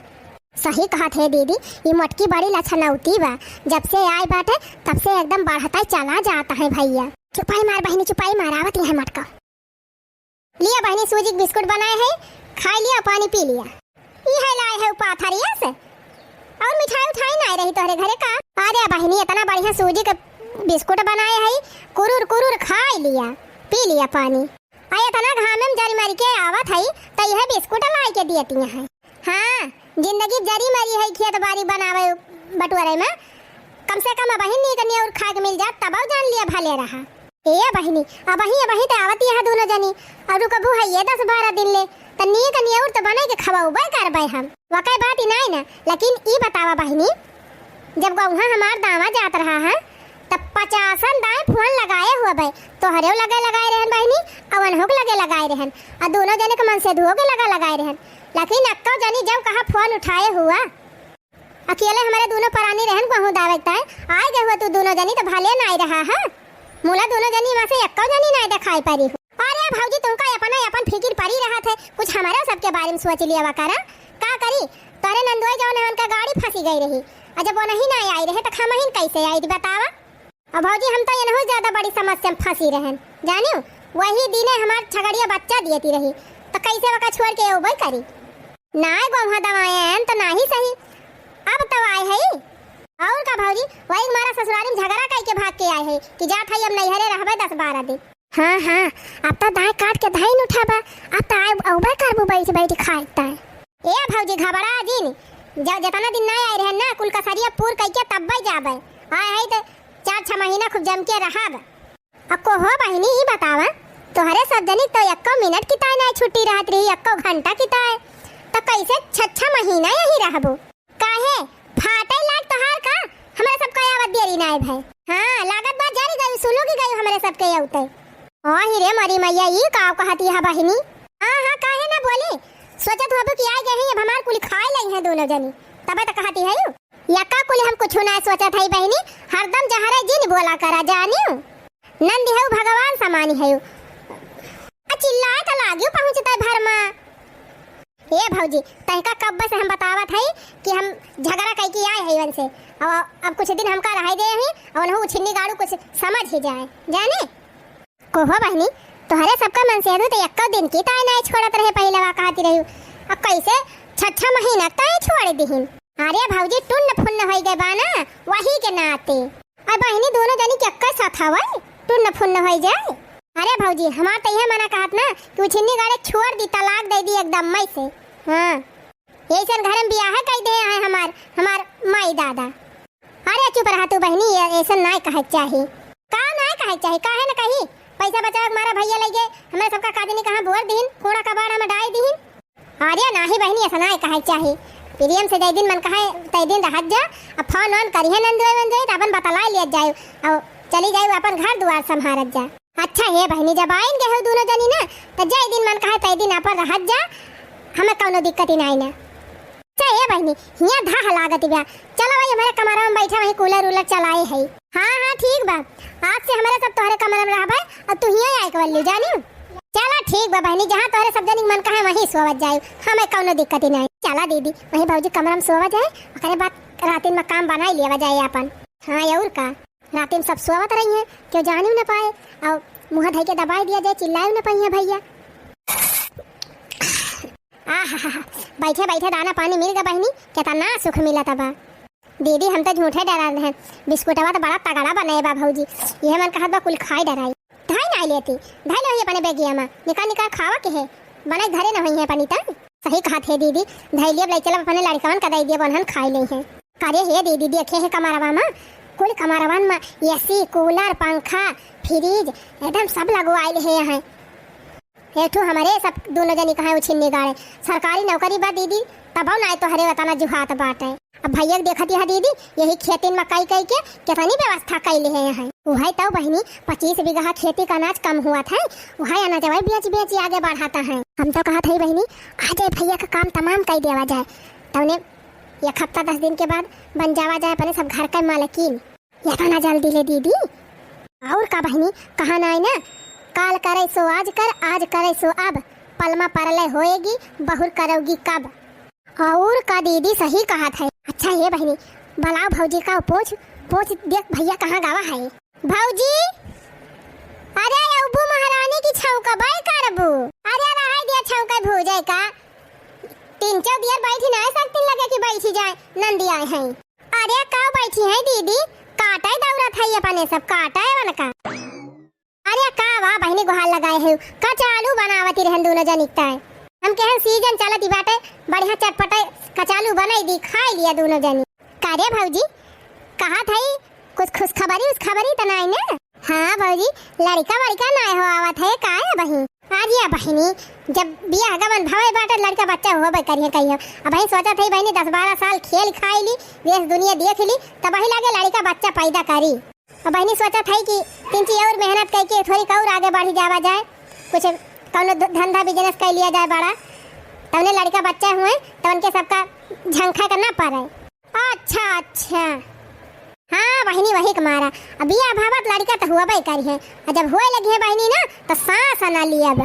सही कहत है दीदी, ई मोटकी बड़ी लछनौती बा। जब से आए बाटे, तब से एकदम बढ़ता ही चला जाता है भैया। चुपाई मार बहिनी, चुपाई मार, आवत है मोटका। लिया बहिनी, सूजी के बिस्कुट बनाए है, खाई लिया, पानी पी लिया। ई है लाए है पाथरिया से, और मिठाई उठाई ना रही तोहरे घरे का? अरे बहिनी, इतना बढ़िया सूजी के बिस्कुट बनाए है, कुरुर कुरुर खाई लिया, पी लिया पानी। आ इतना घामे में जरी मरी के आवत है, तो यह बिस्कुट लाई के दियती है। हाँ, जिंदगी जरी मरी है खेत बारी बनावे बटोरे में। कम से कम अबहिन नीक नियर खाए के मिल जात, तब जान लिया भले रहा। ए बहिनी, अबही, अबही तो आवत यहाँ दोनों जनी, और रुकबू है ये दस बारह दिन ले, तो नीक नियर तो बने के खवाउबे करबे हम। वकै बात ही नाई ना, लेकिन ई बतावा बहिनी, जब गौहा हमार दावा जात रहा है, तब पचासन दाएं फोन लगाए हुआ बे, तोहरेव लगे लगाए रहन बहिनी, अवनहो के लगे लगाए रहन, आ दोनों जने के मनसेधुओ के लगा लगाए रहन, लेकिन अक्को जनी जब कहा फोन उठाए हुआ, अकेले हमारे दोनों परानी रहन कहूँ दावे के ताय, आए गए हुआ तू दोनों जनी तो भले नाई रहा है, मुला दोनों जनी में से अक्को जनी नाई दिखाई पड़ी हो। अरे भौजी, तुमका अपना अपन फिकिर पड़ी रहा थे, कुछ हमारे सबके बारे में सोच लिया वा करा, का करी, तोरे नंदोई जौन है उनका गाड़ी फंसी गई रही, और जब वो नहीं ना आई रहे तो खमहिन कैसे आई बतावा? और भौजी, हम तो इनहू ज्यादा बड़ी समस्या में फंसी रहन, जानियो, वही दिने हमार छगड़िया बच्चा दियती रही, तो कैसे वका छोड़ के अउबे करी? नाय गौहा दवाएं तो नाही सही, अब तो आए है। और का भौजी, वही मारा ससुरारी में झगड़ा कई के भाग के आए है कि जात है अब नैहरे रहबे दस बारह दिन। हाँ, हाँ, अब तो दाएं काट के धाइन उठाबा, अब तो आए अउबे करबू बैठ बैठ खाए ताए। ए भौजी, घबरा जिन, जब जतना दिन ना आए रहे ना, कुल कसरिया पूर कई के तब्बे जाबे। आए है तो चार छह महीना खूब जम के रहब। अक्को हो बहिनी, ई बतावा, तोहरे सब जनी तो एक्को मिनट की ताय ना छुट्टी रहत रही, एक्को घंटा की ताय, तो कैसे छह छह महीना यही रहबू? काहे, फाटे लाग तोहार का? हमरा सब का आवत देरी ना है भाई। हाँ, लागत बा जरी गई, सुलुगी गई हमरा सब के अउते। ओ ही रे मोरी मैया, ई का कहती है बहिनी? हाँ, हाँ, काहे ना बोली? सोचत होबू कि आ गए हैं, अब हमार कुली खाए लई हैं दोनों जनी, तबे तो कहती है यू। यक्का कुली हम कुछ ना सोचत है बहिनी, हरदम जहरे जिन बोला करा जानियो। नंदी है भगवान समानी है। आ चिल्लाए तो लागियो पहुँचते भर मा। ए भौजी, तहका कब्बे से हम बतावत हई कि हम झगड़ा कई के आए हई उनसे। अब, अब कुछ दिन हमका रहाई दे ही, और उनहु उछिन्नी गाड़ू कुछ समझ ही जाए, जाने? कोहो बहिनी, तोहरे सबका मनसेधू तो एक्को दिन की ताय नाय छोड़त रहे, पहिले वा कहती रही, अब कैसे छह छह महीना ताय छोड़ दिहिन? अरे भौजी, टुन्न फुन्न होइ गए बा ना, वही के नाते। अरे बहिनी, दोनों जनी के एक्कै साथ हवै, टुन्न फुन्न होइ जाए। अरे भौजी, हमार त इहे मना कहत ना कि उछिन्नी गाड़े छोड़ दी, तलाक दे दी एकदम मई से। हाँ, ऐसन घर में बियाह कई दे हैं हमार, हमार माई दादा। अरे चुप रहा तू बहिनी, ये ऐसन नाय कहे के चाही। का नाय कहे के चाही, काहे न कही? पैसा बचावे के मारा भैया लइके हमरे सबका का जनी कहाँ बोर दीन, कूड़ा कबाड़ा में डाल दीन। अरे नाही बहिनी, ऐसा नाय कहे के चाही। प्रेम से जय दिन मन कहे तय दिन रहत जा, अब फोन ऑन करिहे नंदोई वंदोई, त अपन बतला लियत जाए, और चली जाए अपन घर दुआर संभारत जा। अच्छा हे बहिनी, जब आइन गए हो दोनों जनी ना, त जय दिन मन कहे तय दिन अपन रहत जा, हमें कौनो दिक्कत ही नाई ना। अच्छा हे बहिनी, हियाँ धाह लागत बा, चलो भाई हमारे कमरा में बैठा, वहीं कूलर उलर चलाए है। हाँ हाँ ठीक बा, आज से हमारे सब तोहरे कमरा में रहबे, और तू हियाँ आए के बल्ली जानी। चला ठीक बा बहिनी, जहाँ तोहरे सब जनी मन कहे वहीं सोवत जाए, हमें कौनो दिक्कत ही नाई। चला दीदी, वहीं भौजी कमरा में सोवा जाए, ओकरे बाद रातिन में काम बनाई लेवा जाए अपन। हाँ और का, रातिन सब सोवत रही हैं, क्यों जानियो न पाए, और मुँह धई के दबाई दिया जाए, चिल्लायो न पाई है भैया। आहा, बैठे बैठे दाना पानी मिल गया बहिनी, कितना सुख मिला तबा। दीदी हम तो झूठे डरा रहे, बिस्कुटवा तो बड़ा तगड़ा बने बा भौजी, ये मन कहत बा कुल खाई डराई। धाई ना लेती, धाई लो ही अपने बेगिया में, निकाल निकाल खावा के है, बनाई घरे न होई है पनीता। सही कहत है दीदी, धई लियब लई चलब अपने लड़कवन का दई दियब उन्हन खाई ले हैं। अरे हे दीदी, देखे है कमरवा में, कुल कमरवन में एसी, कूलर, पंखा, फ्रिज, एकदम सब लगवाइल है यहाँ। एक ठो हमरे सब दोनों जनी कहाँ उछिन्नी गाड़े। सरकारी नौकरी बा दीदी, तबो नाय तोहरे वतना जुहात बाटे। अब भैया के देखत यह दीदी, यही खेतिन में कई कई के कितनी व्यवस्था कैले है यहाँ। उहे तो बहिनी, पच्चीस बीघा खेती का अनाज कम हुआ था, उहे अनाजवा बेच बेच आगे बढ़ाता है। हम तो कहत है बहिनी, आ जाए भैया का काम तमाम कई देवा जाए, तौने एक हफ्ता दस दिन के बाद बन जावा जाए अपने सब घर का मालकिन। इतना जल्दी ले दीदी? और का बहिनी, कहा नाई ना, काल करे सो आज कर, आज करे सो अब, पलमा परलय होएगी, बहुर करोगी कब। और का दीदी, सही कहत है। अच्छा हे बहिनी, बलाओ भौजी का पूछ, पूछ देख भैया कहाँ गावा है। भौजी, अरे अबू महारानी की छौंका बाय करबू। अरे रहाई दिया छौंका भूजे का, तीन चार दियर बैठी ना सकती, लगे कि बैठी जाए, नंदी आए हैं। अरे का बैठी है दीदी, काटे दौड़त है अपने सब, काटे वन का। अरे का वा बहिनी गोहार लगाए है, कचालू बनावती रहन दोनों जनी ताए। हम कहन सीजन चलत ही बाटे, बढ़िया चटपटे कचालू बनाई दी, खाई लिया दोनों जनी। का रे भौजी, कहा थई कुछ खुशखबरी उसखबरी त नाई ना? हाँ भौजी, लड़का वड़का नाय हो आवत है, का है बहिन? आज ये बहिनी, जब बियाह गवन भवे बाटे, लड़का बच्चा होबे करिए कहियो। अब बहिन सोचत है बहिनी, दस बारह साल खेल खाई ली, देश दुनिया देख ली, तब वही लागे लड़का बच्चा पैदा करी। अब बहिनी सोचत है कि तिनची और मेहनत करके थोड़ी और आगे बढ़ी जावा जाए, कुछ कौनो ध-, धंधा बिजनेस कर लिया जाए बड़ा, तौने लड़का बच्चा हुए तो उनके सबका झंखा करना पड़े। अच्छा अच्छा, हाँ बहिनी वही के मारा, अब बियाह भावत लड़का तो हुआ करी है, और जब हुए लगी है बहिनी ना तो सांस ना लियब।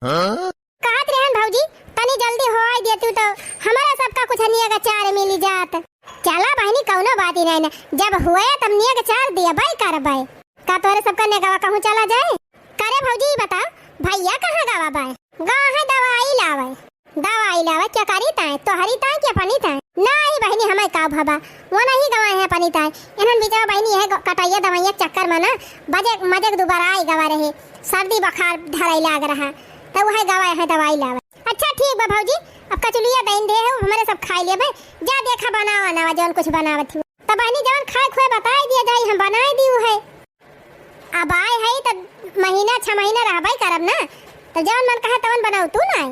हाँ? कहत रहन भौजी, तनी जल्दी होई देतू तो हमारा सबका कुछ नियग चार मिली जात। चला बहिनी, कौनो बात ही नहीं ना, जब हुए तब नियग चार दियबे करबे। का तोरे सबका नेगवा कहूँ चला जाए? करे भौजी, ई बता, भैया कहाँ गवा बाय? गा है दवाई लावे। दवाई लावे क्या करी ताए? तोहरी ताए कि अपनी ताए? नहीं बहिनी, हमें का भवा, वो नहीं गवाए हैं अपनी ताए। इन्हन बिचवा बहिनी यह ग-, कटाइया दवाइया चक्कर में ना बजे मजे के दोबारा आई गवा रहे, सर्दी बुखार धराई लाग रहा, तो वह गवाए हैं दवाई लावे। अच्छा ठीक बा भौजी, अब कचुलिया दइन दे हो, हमारे सब खाई लेबे। जा देखा बनावा ना जौन कुछ बनावत हो, तब बहिनी जौन खाए खुए बताई दिया जाई, हम बनाई दी है। अब आए है त महीना छह महीना रहबे करब ना, तो जौन मन कहे तवन बनाऊ तू ना।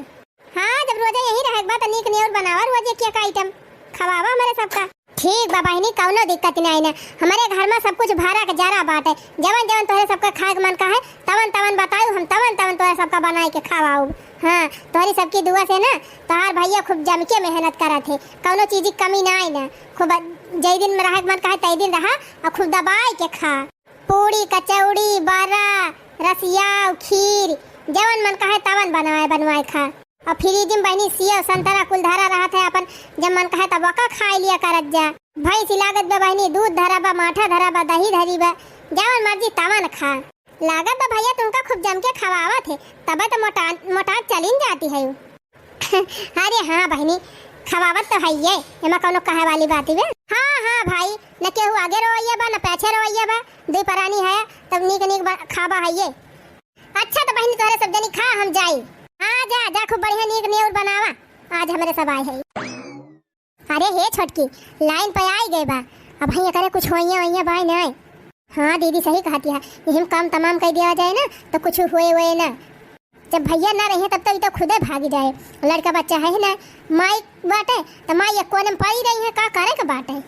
हाँ, जब रोजे यही रहे के बा त नीक नियर बनावा रोजे के एक आइटम खवावा हमारे सबका। ठीक बा बहिनी, कौनो दिक्कत नहीं ना, हमारे घर में सब कुछ भरा के जरा बाटे। जवन जवन तोहरे सबका खाए के मन कहे तवन तवन बताऊ, हम तवन तवन तोहरे सबका बनाए के खवाऊ। हाँ, तोहरी सबकी दुआ से ना तोहार भैया खूब जम के मेहनत करत है, कौनो चीज की कमी ना आई ना। खूब जय दिन में रहे के मन कहे तय दिन रहा और खूब दबाए के खा। पूड़ी, कचौड़ी, बरा, रसियाव, खीर, जवन मन कहे तवन बनवाए, बनवाए खा। और फ्रिज में बहिनी सेव, संतरा कुल धरा रहत है अपन, जब मन कहे तब ओका खाए लिया करत जा। भैंसी लागत बा बहिनी, दूध धरा बा, माठा धरा बा, दही धरी बा, जवन मर्जी तवन खा। लागत बा भैया तुमका खूब जम के खवावत है, तबे तो मोटा, मोटा चलिन जाती है। अरे हाँ बहिनी, खवावत तो हइये, एमा कउनो कहे वाली बात बा? हाँ, हाँ भाई, न केहू आगे रोवइया बा, न पाछे रोवइया बा, दुइ परानी है, तब नीक नीक बा-, खाबा हइये। अच्छा, त बहिनी, तोहरे सब जनी खा, हम जाई। हाँ, जा, जा, खूब बढ़िया नीक नेउर बनावा, आज हमरे सब आए हैं। अरे हे छोटकी, लाइन पे आई गए बा, अबहीं एकरे कुछ होइया, होइया बा नहीं। हाँ दीदी, सही कहत है, यही में काम तमाम कइ दिया जाए ना, तो कुछ होए, होए ना। जब भइया ना रहिए, तब तो ई तो खुदे भागी जाए। लड़का बच्चा है ना, माई बाटे, त माई एक कोने में पड़ी रही है, का करे के बाटे?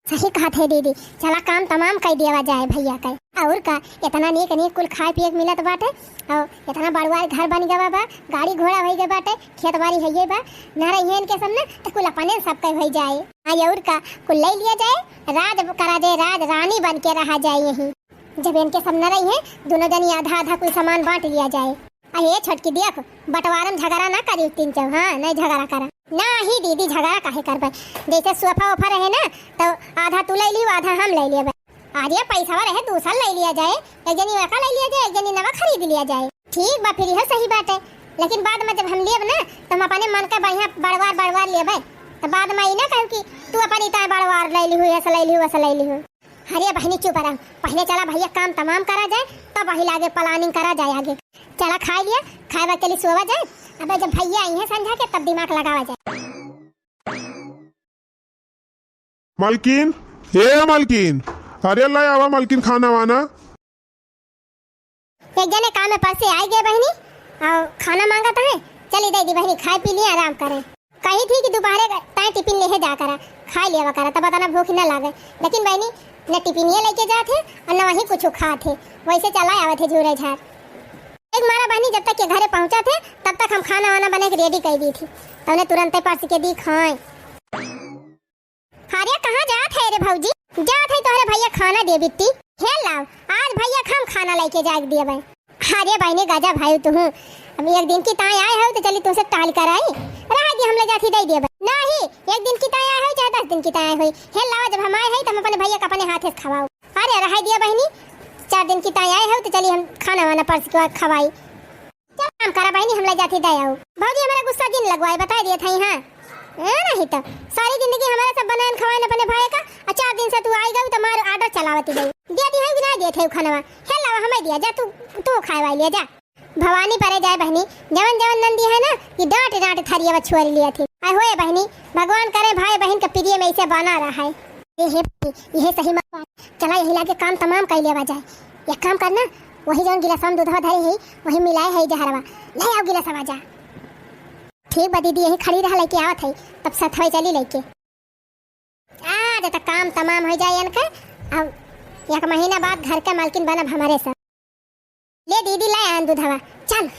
सही कहत है दीदी, चला काम तमाम कइ देवा जाए भइया के। और का, इतना नीक नीक कुल खाए पिए के मिलत बाटे, और इतना बड़ुआ घर बन गवा बा, गाड़ी घोड़ा होइ गए बाटे, खेत बाड़ी है बा, ना रहिए इनके सब ना, तो कुल अपने सब के होइ जाए। हाँ, और का, कुल ले लिया जाए, राज करा जाए, राज रानी बन के रहा जाए यहीं। जब इनके सब न रही हैं, दोनों जनी आधा आधा कुल सामान बांट लिया जाए। अरे छोटकी देख, बंटवारा में झगड़ा ना करी तीन चार, हाँ, नहीं झगड़ा करा। नाही दीदी, झगड़ा काहे करबे? जैसे सोफा ओफा रहे ना, तो आधा तू ले लियो, आधा हम ले लेबे। अरे पैसा रहे, दूसर ले लिया जाए, एक जनी वका ले लिया जाए, एक जनी नवा खरीद लिया जाए। ठीक बा, फिर यह सही बात है, लेकिन बाद में जब हम लेब ना, तो हम अपने मन का बढ़िया बड़वार बड़वार लेबे। तो बाद में ई ना कहब कि तू अपन इतना बड़वार ले लिहू, ऐसा ले लिहू, वैसा ले लिहू। अरे बहिनी चुप रह, पहले चला भइया काम तमाम करा जाए, तब वही लागे planning करा जाए आगे। चला खाई लिया, खाए बाद चली सोवा जाए। अब जब भइया आई हैं संझा के, तब दिमाग लगावा जाए। मलकिन, ए मलकिन, अरे लाई आवा मलकिन, खाना वाना। एक जने काम में परसे आई गए बहिनी, और खाना मांगत है, चली दे दी बहिनी, खाए पी लिए, आराम करें। कही थी कि दोपहरे ताई टिफिन लेहे जा करा, खाए लेवा करा, तब इतना भूख न लागे। लेकिन बहिनी, न टिफिनिए लेके जात है और न वहीं कुछ खात है, वैसे चला आवत है झूरे झार। एक मारा बहिनी, जब तक के घरे पहुँचा थे, तब तक हम खाना वाना बने के ready कर दी थी, तौने तुरंते परस के दी खाए। अरे कहाँ जात है रे भौजी? जात है तोहरे भइया खाना दे बिट्टी। हे लाओ, आज भइया के हम खाना लेके जाए दिए भाई। अरे बहिनी गजब है तुहू, अब एक दिन की ताई आए हो तो चली तुमसे टहल कर आई। रह दी, हम ले जाती दे दिए भाई। नहीं, एक दिन की ताई आए हो चाहे दस दिन की ताई आए हो, हे लाओ, जब हम आए हैं तो हम अपने भइया के अपने हाथे से खवाओ। अरे रह दिया बहिनी, चार दिन की ताई आए हो तो चली हम खाना वाना परस के खवाई। चल काम करा बहिनी, हम ले जाती दे आओ। भौजी हमारा गुस्सा जिन लगवाए, बताई दिए थे हाँ। ए, नहीं तो सारी जिंदगी हमारे सब बनाएन खवाएन अपने भाई का, और चार दिन से तू आई गई तो मार order चलावती गई। दे दी है कि ना दे थे खानवा? हे लावा हमें दिया, जा तू, तू खाए वाली है, जा। भवानी परे जाए बहिनी, जवन जवन नंदी है ना, ये डांट डांट थरिया छोड़ लिया थी। आय होए बहिनी, भगवान करे भाई बहिन के प्रिय में ऐसे बना रहा है। ए हे बहिनी, यह सही मत बात। चला यही लागे काम तमाम कर लेवा जाए। एक काम करना, वही जौन गिलासवा में दूधवा धरे है, वही मिलाए है जहरवा। ले आओ गिलासवा जा। ठीक बा दीदी, यही खड़ी रहा, लेके आवत है, तब सथवे चली लेके। आज त काम तमाम हो जाए इनका। अब एक महीना बाद घर के मालकिन बनब हमारे सब। ले दीदी, ले आन दूधवा, चल।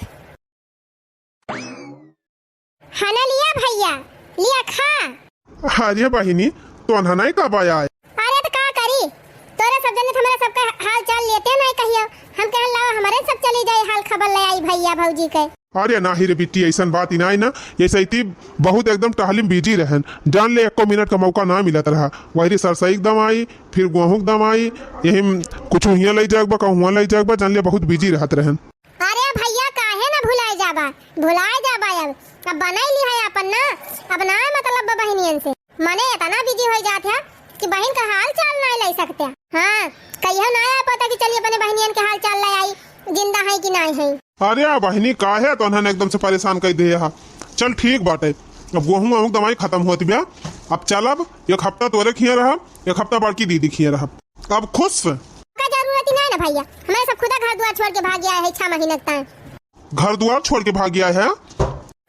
हना लिया भइया, लिया खा। अरे बहिनी, तोन्हन नहीं कब आए? अरे त का करी, तोरे सब जने त हमारे सबका हाल चाल लेते नहीं कहियो। हम कहन लाओ हमारे सब चली जाए, हाल खबर ले आई भइया भौजी के। अरे नाही रे बिट्टी, ऐसन बात ही नाही ना, ऐसे ही ती बहुत एकदम टहली में busy रहन, जान ले एको मिनट का मौका ना मिलत रहा। वही सरसई के दवाई, फिर गेहूं के दवाई, यही में कुछ हियां ले जाए बा, कहूं हुआं ले जाए बा, जान ले बहुत busy रहत रहन। अरे भइया, काहे ना भुलाए जाबा, भुलाए जाबा अब, अब बनाई ली है अपन ना, अब ना मतलब बा बहिनियन से। मने इतना busy हो जात है कि बहिन का हाल चाल ना ले सकते। हाँ, कहियो ना आ पता कि चलिए अपने बहिनियन के हाल चाल ले आई, जिंदा है कि नहीं है। अरे आ बहिनी, काहे तोहन एकदम से परेशान कर दे हा। चल ठीक बाटे, अब गेहूं वहूं दवाई खत्म होत बिया, अब चल, अब एक हफ्ता तोरे खिया रहब, एक हफ्ता बड़की दीदी खिया रहब। अब खुश? का जरूरत ही नहीं ना भइया, हमारे सब खुदा घर दुआर छोड़ के भाग गया है छह महीने तक। घर दुआर छोड़ के भाग गया है?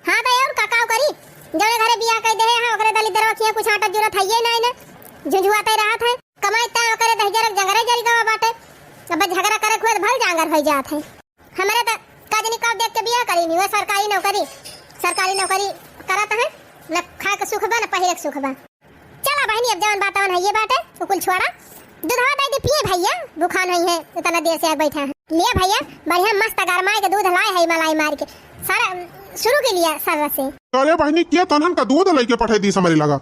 हाँ तो और का, का करी, जौने घरे बियाह कर दे हैं, ओकरे दलिद्दर वखिया कुछ आटा जरूरत है ये नहीं ना, झुंझुआते रहत है, कमाई तय ओकरे दहिजरक जंगरे जरी गवा बाटे। अब झगड़ा करे खुद भल जांगर हो जात है। हमारे तो का जनी कब देख के बियाह करी नहीं, वो सरकारी नौकरी, सरकारी नौकरी करत है, न खाए के सुख बा, न पहिरे के सुख बा। चला बहिनी, अब जवन बात तवन है ये बाटे, वो कुल छोड़ा। दूधवा दे दे पिए भइया, भूखान होई है, इतना देर से आके बैठा है। ले भइया, बढ़िया मस्त गरमाए के दूध लाए है मलाई मार के। सारा शुरू के लिए सर से। अरे बहिनी, के तोहन का दूध लेके पठे दी हमरे लगा?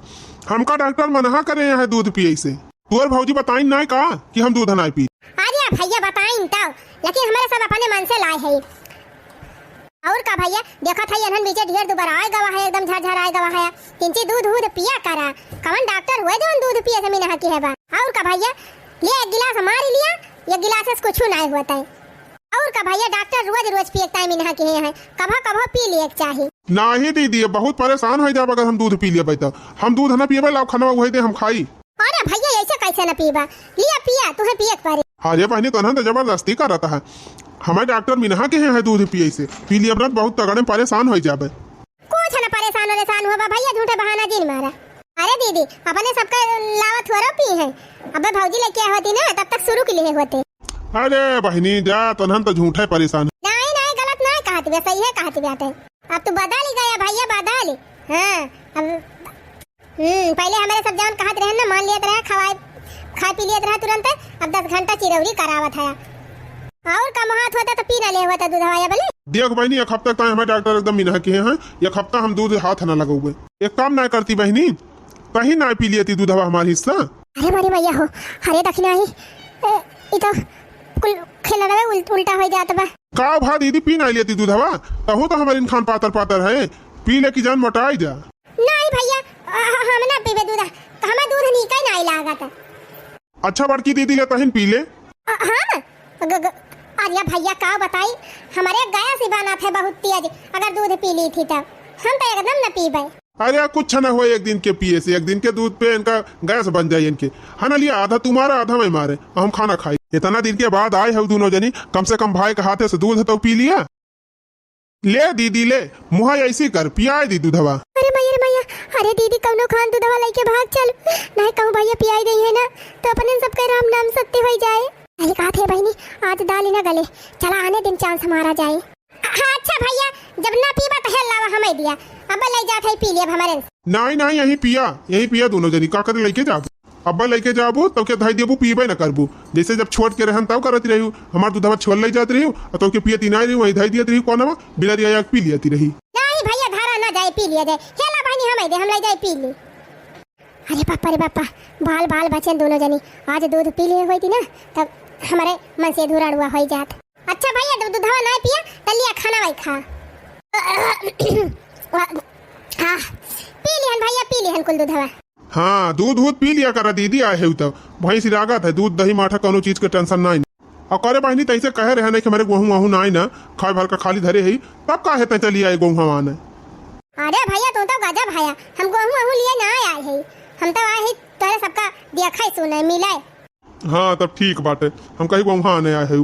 हमका डॉक्टर मना करे हैं दूध पिए से। तोर भौजी बताइन नाय का कि हम दूध नाय पी? अरे भइया बताइन तो, लेकिन हमारे सब अपने मन से लाए है। और का भइया, देखत है एनहन बीचे ढेर दुबराय गवा है, एकदम झरझराय गवा है। किंची दूध उध पिया करा, कवन डॉक्टर हुए जवन दूध पिए से मिनहा किहे बा। और का भइया, लिया एक गिलास मारी लिया, एक गिलास से कुछ नाहीं होत है। और का भइया, डॉक्टर रोज रोज पिए के ताई मिनहा किहे हैं, कभो कभो पी लिए के चाही। नाहीं दीदी, ये बहुत परेशान होइ जाब अगर हम दूध पी लेबै त। हम दूध न पियबै, लाओ खनवा उहै दे हम खाई। अरे भइया, ऐसे कैसे न पीबा? लिया पिया, तुहे पिए के पड़ी। अरे बहिनी, तोहन तो जबरदस्ती करत है। हमें डॉक्टर मिनहा किहे हैं दूध पिए से, पी लिया अपना बहुत तगड़े परेशान होइ जाबे। कुछ न परेशान वरेशान होबा भइया, झूठे बहाना जिन मारा। अरे दीदी, अपने सबके लावा थोरो पी है, अबे भौजी लेके आए होती ना, तब तक शुरू के लिए होते। अरे बहिनी जा, तोहन तो झूठे परेशान। नाहीं, नाहीं, गलत नाहीं कहत बे, सही है कहत बे आते। अब तू बदल गया भइया, बदल। हाँ, अब हम्म, पहिले हमरे सब जवन कहत रहे ना, मान लियत रहे, खवाए, खाए पी लियत रहे तुरंत, अब दस घंटा चिरौरी करावत है। और कम हाथ होता तो पी ना ले होता दूधवा या बोले। देख बहिनी, एक हफ्ता तक हमें डॉक्टर एकदम मिनहा किहे हैं, एक हफ्ता हम दूध हाथ ना लगौबे। एक काम ना करती बहिनी, तहीं ना पी लियती दूधवा हमार हिस्सा। अरे मोरी मैया हो, अरे दखिना ही, ए, ई तो कुल खेलना में उल-, उल्टा हो जात बा। का भा दीदी, पी ना लियती दूधवा, तहू तो हमार इनखान पातर पातर है, पी ले की जान मोटाई जा। नाहीं भइया, अ, हम ना पीबे दूध, हमें दूध नीके नाहीं लागत। अच्छा बड़की दीदी, ले तहिन पी ले। अ, हम? ग-, ग-, अरे भइया का बताई, हमरे गैस ही बनत है बहुत तेज, अगर दूध पी ली थी तब। हम तो एकदम न पीबे। अरे कुछ न होए, एक दिन के पिए से, एक दिन के दूध पे इनका गैस बन जाए इनके। है ना, लिया आधा तुम्हारा आधा मैं मारे, हम खाना खाई। इतना दिन के बाद आए हो दोनों जनी, कम से कम भाई के हाथे से दूध तो पी लिया। ले दीदी ले, मुँह ऐसी कर, पियाए दी दूधवा। अरे मैया रे मैया, अरे दीदी कौनो खान दूधवा लइके भाग चल, नहीं कहूँ भइया पियाई दइहे ना, तो अपने सबके राम नाम सत्य होइ जाए। अरे का थे बहिनी, आज दाल ही ना गले, चला आने दिन चांस मारा जाए। हाँ, अच्छा भइया, जब ना पीबा तो हेल लावा हमें दिया, अब ले जात है पी लिया हमरे। नाहीं, नाहीं, यहीं पिया, यहीं पिया दोनों जनी, का करे लइके जाबू? अब्बा लइके जाबू, तब के धई देबू, पीबे न करबू। जैसे जब छोट के रहन तब करत रही, हमार दूधवा छोल लइ जात रही, और तब के पियती नाहीं रही, वहीं धई दियत रही, कोनवा, बिलरिया आके पी लियती रही। नाहीं भइया, धारा ना जाए, पी लिया जाए। हेला बहिनी, हम दे, हम ले जाए, पी ली। अरे बापा रे बापा, बाल बाल बचन दोनों जनी, आज दूध पी लिए होती ना, तब हमरे मन से अधूरा अड़ुआ होइ जात। अच्छा भइया, जब दूधवा नाहीं पिया, त लिया खाना वही खा। हाँ, पी लिहन भइया, पी लिहन कुल दूधवा। हाँ, दूध वूध पी लिया करा दीदी, आए है तब। भैंस लागत है, दूध दही माठा कौनो चीज के टेंशन नाहीं। और करे बहिनी, तैसे कहे रहे नहीं कि हमारे गोहूँ वहूँ नाहीं ना, खाए भर का खाली धरे है, तब काहे तै चली आए गोहूँ हवा ने। अरे भइया, तू तो गजब है, हम गोहूँ वहूँ लिए ना आए है, हम तो आए है तोरे सबका देखा ही सुने मिले। हाँ, तब ठीक बाटे। हम कही, "वहाँ नहीं आए हऊ।"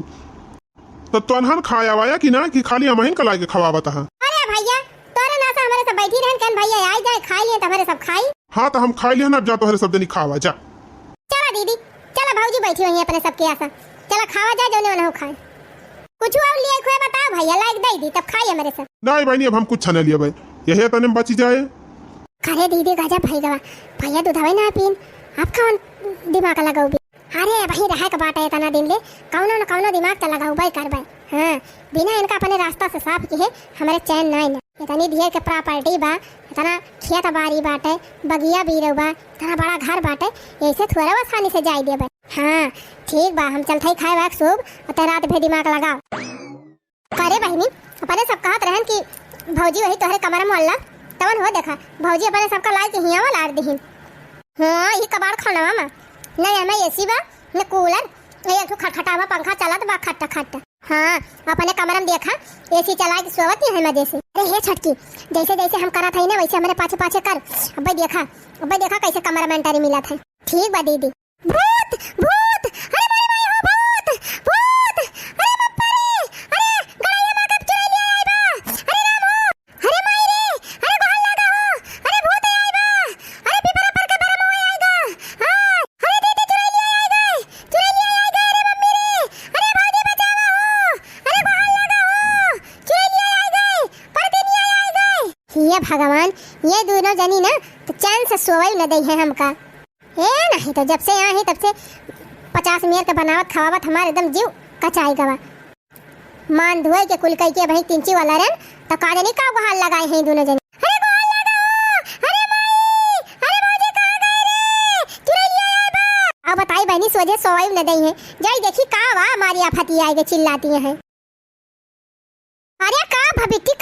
तो तोन्हन खाया वाया कि ना, कि खाली हमहिन का लाइके खवावत हा? अरे भइया, तोरे नासा हमरे सब बैठी रहन, कहन भइया आई जाए, खाई लिए, तब हमरे सब खाई। हाँ, तो हम खाई लिहन, अब जा तोहरे सब जनी खावा, जा। चला दीदी, चला भौजी बैठी हुई है अपने सबके आसा। चला खावा जाए, जौने वाला हो खाए। कुछ और लिए खुए बताओ भइया, लाइक दे दी, तब खाई हमरे सब। नहीं बहिनी, अब हम कुछ न लिए भाई, यही तने में बची जाए। अरे दीदी, गजब भई गवा, भइया दूधवे ना पीन, अब कौन दिमाग लगाऊ भी? अरे, वही रहे के बाटे इतना दिन ले, कौनो न कौनो दिमाग त लगाउबे करबे। हाँ, बिना इनका अपने रास्ता से साफ किहे हमरे चैन नाई न। इतनी ढेर के प्रॉपर्टी बा, इतना खेत बाड़ी बाटे, बगिया बीरऊ बा, इतना बड़ा घर बाटे, ऐसे थोड़ा आसानी से जाई देबे। हाँ, ठीक बा, हम चलत हई खाए वाए के सूप, अते रात भे दिमाग लगाओ। करे बहिनी, अपने सब कहत रहन कि भौजी वही तोहरे कमरा में अल्ला, तवन हो देखा, भौजी अपने सबका लाइके हियाँ वाला आर दिहिन। हाँ, ई कबाड़ खाना मामा, न एमे एसी बा, न कूलर, ये एक ठो खटखटावा पंखा चलत बा खट खट। हाँ, अपने कमरा में देखा, एसी चला के सोवत ही है मजे से। अरे हे छटकी, जैसे जैसे हम करत हई ना, वैसे हमरे पाछे पाछे कर। अब्बे देखा, अब्बे देखा कैसे कमरा में एंट्री मिलत है। ठीक बा दीदी। भूत, भूत, अरे माई, माई हो, भूत, भूत, अरे बाप रे, अरे गड़ैया माँ के चुड़ैलिया आई बा, अरे राम हो, अरे माई रे, अरे गोहन लागा हो, अरे भूत आई बा, अरे पिपरा पर के बरम हुए आई गा, हाँ, अरे दीदी चुड़ैलिया आई गई, चुड़ैलिया आई गई, अरे मम्मी रे, अरे भौजी बचावा हो, अरे गोहन लागा हो, चुड़ैलिया आई गई, परदिनिया आई गई। हे भगवान, ये दोनों जनी ना तो चैन से सोवई न दई है हमका। ए, नहीं तो जब से यहाँ है तब से पचास मेर के बनावत खवावत हमार एकदम जीव कचाई गवा। मान धोए के कुल कई के वही तिंची वाला रन, तो का जानी का गोहार लगाए हैं दोनों जने। अरे गोहार लगा हो, अरे माई, अरे भौजी कहाँ गए रे? चुरैलिया आए बा। अब बताई बहनी सोझे सोवाई न दई है, जाई देखी का वा मारी आफती आए के चिल्लाती है। अरे का भबिट्टी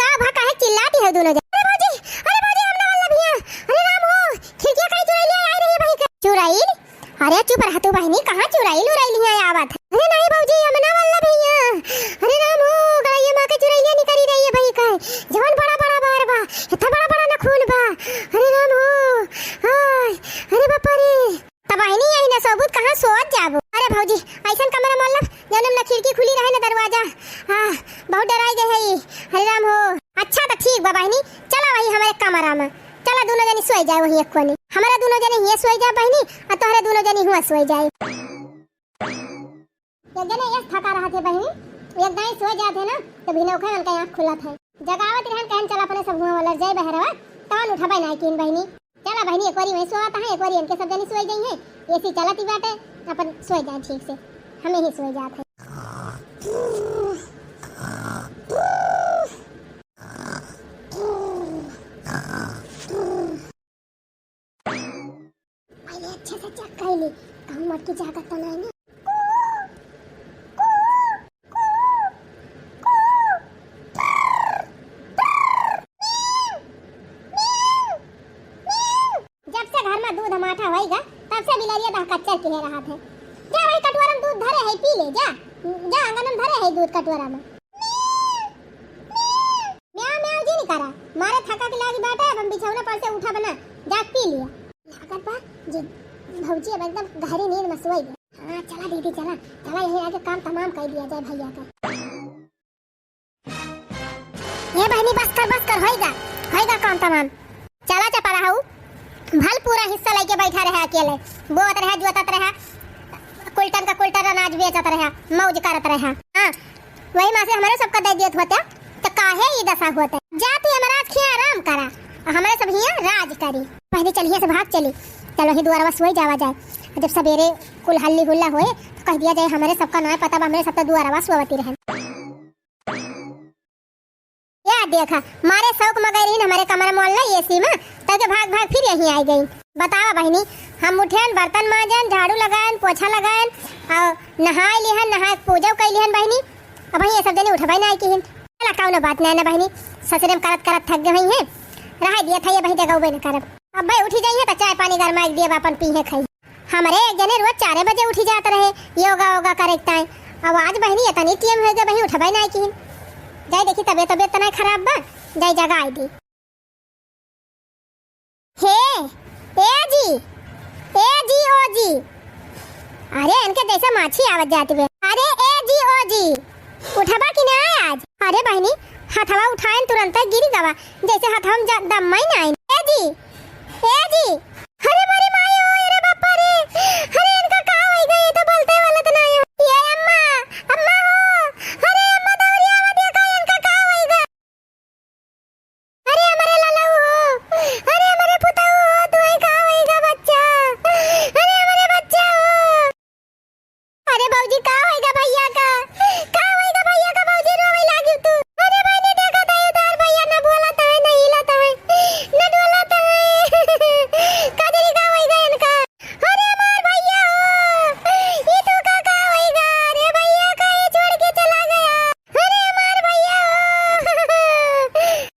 अरे चुप रह तू बहिनी, कहाँ चुरइल उरइल हियाँ आवत है? अरे नाहीं भौजी, यमुना वल्लभ हियाँ। अरे राम हो, गड़ैया माँ के चुरैलिया निकरी रही है भाई, कहे जवन बड़ा बड़ा बार बा, इतना बड़ा बड़ा नखून बा। अरे राम हो, हाय, अरे बापा रे। तब बहिनी यही न सोबू त कहाँ सोवत जाबू? अरे भौजी, अइसन कमरा मोल लब, जौन में न खिड़की खुली रहे न दरवाजा। आह, बहुत डराइ गए है ई। अरे राम हो। अच्छा त ठीक बा बहिनी, चला वही हमरे कमरा में। चला दुनो जनी सोइ जाए वही एक कोने। हमरा दुनो जनी हियाँ सोइ जा बहिनी, अउर तोहरे दुनो जनी हुआँ सोइ जाए। एक जने यस थका रहत है बहिनी, एक दाईं सोइ जात है ना, त भिनौखे उनका आँख खुलत है। जगावत रहन कहन चला अपने सब हुआँ वाला जाए बहरवा, तवन उठबे नाहीं कीन बहिनी। चला बहिनी, एक बारी वहीं सोवत है, एक बारी इनके सब जनी सोइ गई हैं। एसी चलत ही बाटे, अपन सोइ जाए ठीक से, हमें ही सोइ जात है। पहले अच्छे से चेक कर ली, कहूँ मटकी जागत तो नहीं ना। जब से घर में दूध माठा होइगा, तब से बिलरिया दह कच्चर किहे रहत है। जा वही कटोरा में दूध धरे है, पी ले, जा। जा आंगन में धरे है दूध कटोरा में। म्याऊ म्याऊ जी नहीं करा, मारे थका के लागी बाटे, अब हम बिछौना पर से उठब ना, जा पी लिया। लागत बा जे भौजी अब एकदम गहरी नींद में सोई गई। हाँ, चला दीदी, चला, चला, यही आगे काम तमाम कर दिया जाए भैया का। ए बहिनी, बस कर, बस कर, होइगा, होइगा काम तमाम। चला चपरा हऊ, भल पूरा हिस्सा लइके बैठा रहे अकेले, बोअत रहे, जोतत रहे, कुल्टन का कुल्टन अनाज बेचत रहे, मौज करत रहे। हाँ, वही माँ से हमरे सबका दे देत होते, तो काहे ई दशा होते? जा तू यमराज खिया आराम करा, और हमरे सब हियाँ राज करी। पहले चलिए से भाग चली, चलो ही दुआरवा सोई जावा जाए। जब सवेरे कुल हल्ली हुल्ला होए, तो कह दिया जाए, हमरे सबका नाय पता बा, हमरे सब तो दुआरवा सोवती रहन। या देखा, मारे शौक में गई रही हमरे कमरा मोल ला एसी में, तब के भाग भाग फिर यहीं आई गई। बतावा बहिनी, हम उठेन, बर्तन मांजन, झाड़ू लगाएन, पोछा लगाएन, और नहाए लिहन, नहाए के पूजा कई लिहन बहिनी। अब ये सब जने उठबे ना आई किहिन। चला, कौनो बात नहीं ना बहिनी, ससुरे में करत करत थक गई हैं, रह दिया था ये बहिनी, जगह न करब। अब भाई उठी जाइए तो चाय पानी गरमाई दिए, अपन पीहे खाई। हमरे एक जने रोज चारे बजे उठी जात रहे योगा वोगा करे के ताई। अब आज बहिनी इतनी टीम हो गए, बहिनी उठबे ना किहिन। जाई देखी तबियत, तबियत तो नहीं खराब बा, जाई जगाई दी। हे, ए जी, ए जी, ओ जी। अरे इनके जैसे माछी आवत जाती बे। अरे ए जी, ओ जी, उठबा कि ना आज? अरे बहिनी, हथवा उठाएन तुरंत गिरी गवा, जैसे हथवा में जा-, दम्मा ही ना आइन। ए जी, ए जी। अरे मोरी माई हो, अरे बापा रे, अरे इनका का होई गई, ये तो बोलते वाला तो नहीं है। ये अम्मा, अम्मा हो, अरे अम्मा दौरी आवा देखा, इनका का होई गई? अरे हमरे ललऊ हो, अरे हमरे पुतऊ हो, तुहई का होई गा बच्चा, अरे हमरे बच्चा हो। अरे भौजी, का होइगा भैया का? का होइगा भैया का भौजी, रोवे लागी तू? अरे बहिनी, देखा ताई उधार भैया न बोलत है, न हिलत है, न डोलत है। का जानी का होइगा इनका? अरे हमार भैया हो, ई तो का, का होइगा? अरे भैया का ये छोड़ के चला गया। अरे हमार भैया हो।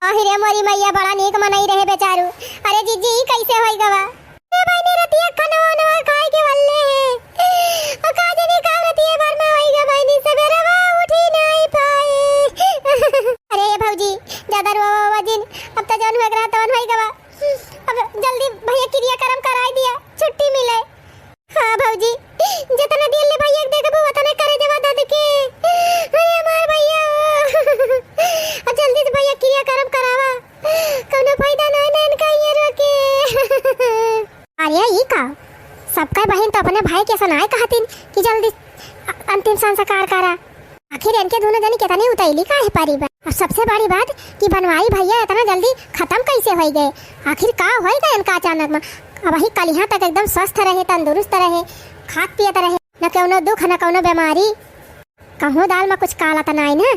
अहि रे मोरी मैया, बड़ा नीक मनई रहे बेचारू। अरे जीजी, ई कैसे होइगा बा? ए बहिनी, रतिया खाना वाना खाए के वल्ले है। ओ का जानी का रतिया भर में होइगा बहिनी, सबेरवा उठी नहीं पाए। अरे ये भौजी, ज्यादा रोवा वोवा जिन, अब तो जौन होए के रहा तौन होइगा बा। अब जल्दी भैया क्रियाकर्म कराई दिया, छुट्टी मिले। हाँ भौजी, जितना दिन ले भैया के देखबू, उतने करे देवा दद के। अरे हमार भैया, अब जल्दी से भैया क्रियाकर्म करावा, कौनो फायदा ना ना इनका ये रोके। अरे ई का, सबका बहिन तो अपने भाई के सनाए कहतिन कि जल्दी अ-, अंतिम संस्कार करा। आखिर इनके दोनों जनी कितनी उतैली काहे परी बा? और सबसे बड़ी बात कि बनवारी भैया इतना जल्दी खत्म कैसे होई गए? आखिर का होई गए इनका अचानक में? अबहीं कलिहाँ तक एकदम स्वस्थ रहे, तंदुरुस्त रहे, खात पियत रहे, न कौनो दुख, न कौनो बीमारी। कहूँ दाल में कुछ काला त नाई ना,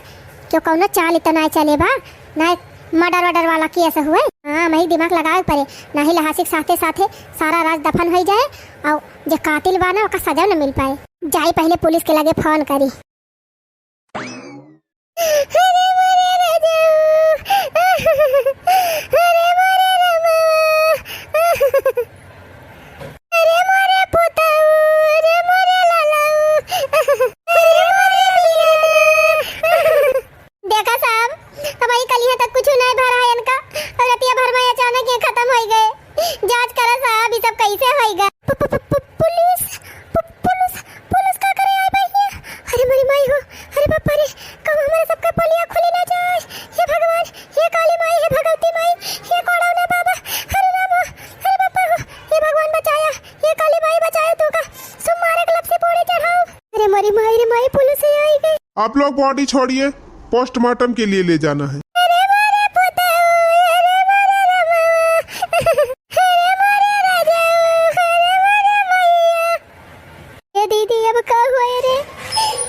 क्यों कौनो चाल त नाई चले बा, ना murder वर्डर वाला केस हुए। हाँ, मही दिमाग लगावे पड़े, नाही लहासी के साथे साथे सारा राज दफन होई जाए, और जे कातिल बा ना, ओका सजा न मिल पाए। जाई पहले पुलिस के लगे फोन करी। अरे मोरे राजाऊ, अरे मोरे रामा, अरे मोरे पुताऊ, ये खतम होइ गए। जाँच करा साहब, ई सब कैसे होइ गए? पु-, पु-, पु-, पु-, पुलिस, पु-, पुलिस, पुलिस का करे आए बा हियाँ? अरे मोरी माई हो, अरे बाप रे, कहूँ हमरे सबके पोलिया खुली ना जाए। हे भगवान, हे काली माई, हे भगवती माई, हे कोड़ौना बाबा, अरे राम हो, अरे बापा हो, हे भगवान बचाया, हे काली माई बचाया तू का, सुमारे के लपसी पूड़ी चढ़ाओ। अरे मोरी माई रे माई, पुलिस आई गई। आप लोग बॉडी छोड़िए, पोस्टमार्टम के लिए ले जाना है। अरे मोरे पुतऊ, अरे मोरे रमवा, अरे मोरे राजाऊ, अरे मोरे मैया। ए दीदी, अब का होए रे?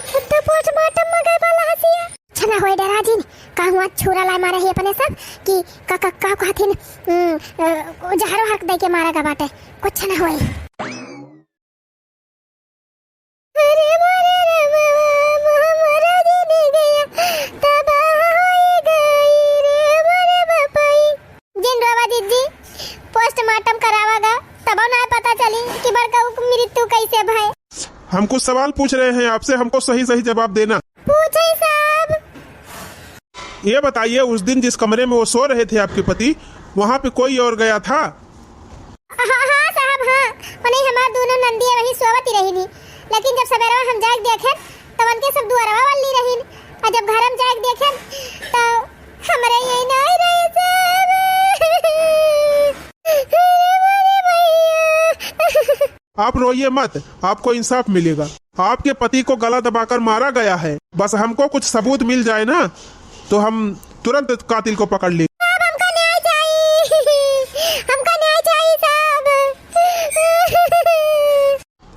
अब तो पोस्टमार्टम में गए वाला हसिया। अच्छा ना होए डरा जिन, कहूँ आज छुरा लाए मारे ही अपने सब कि का, का, का कहथिन, उम, अ, जहरो हक दे के मारा गा बाटे। कुछ ना होए। अरे मोरे रे बाबा, मोहम्मद जी ने गया, तबाह होई गई रे मोरे बापाई। जिन रोवा दीदी, पोस्टमार्टम करावा गा, तबो ना पता चली कि बड़का उक मृत्यु कैसे भय। हम कुछ सवाल पूछ रहे हैं आपसे, हमको सही सही जवाब देना। पूछे साहब। ये बताइए, उस दिन जिस कमरे में वो सो रहे थे आपके पति, वहाँ पे कोई और गया था? हाँ, हाँ साहब, हाँ, उन्हीं हमार दोनों नंदिया वहीं सोवत ही रही, लेकिन जब सवेरवा हम जाके देखेन, तब उनके सब दुआरवा वाली रही, और जब घर हम जाके देखेन, तो हमरे ये नहीं रहे साहब। अरे मोरे भैया। आप रोइए मत, आपको इंसाफ मिलेगा। आपके पति को गला दबाकर मारा गया है, बस हमको कुछ सबूत मिल जाए ना, तो हम तुरंत कातिल को पकड़ लेंगे। साहब, हमका न्याय चाहिए, हमका न्याय चाहिए साहब।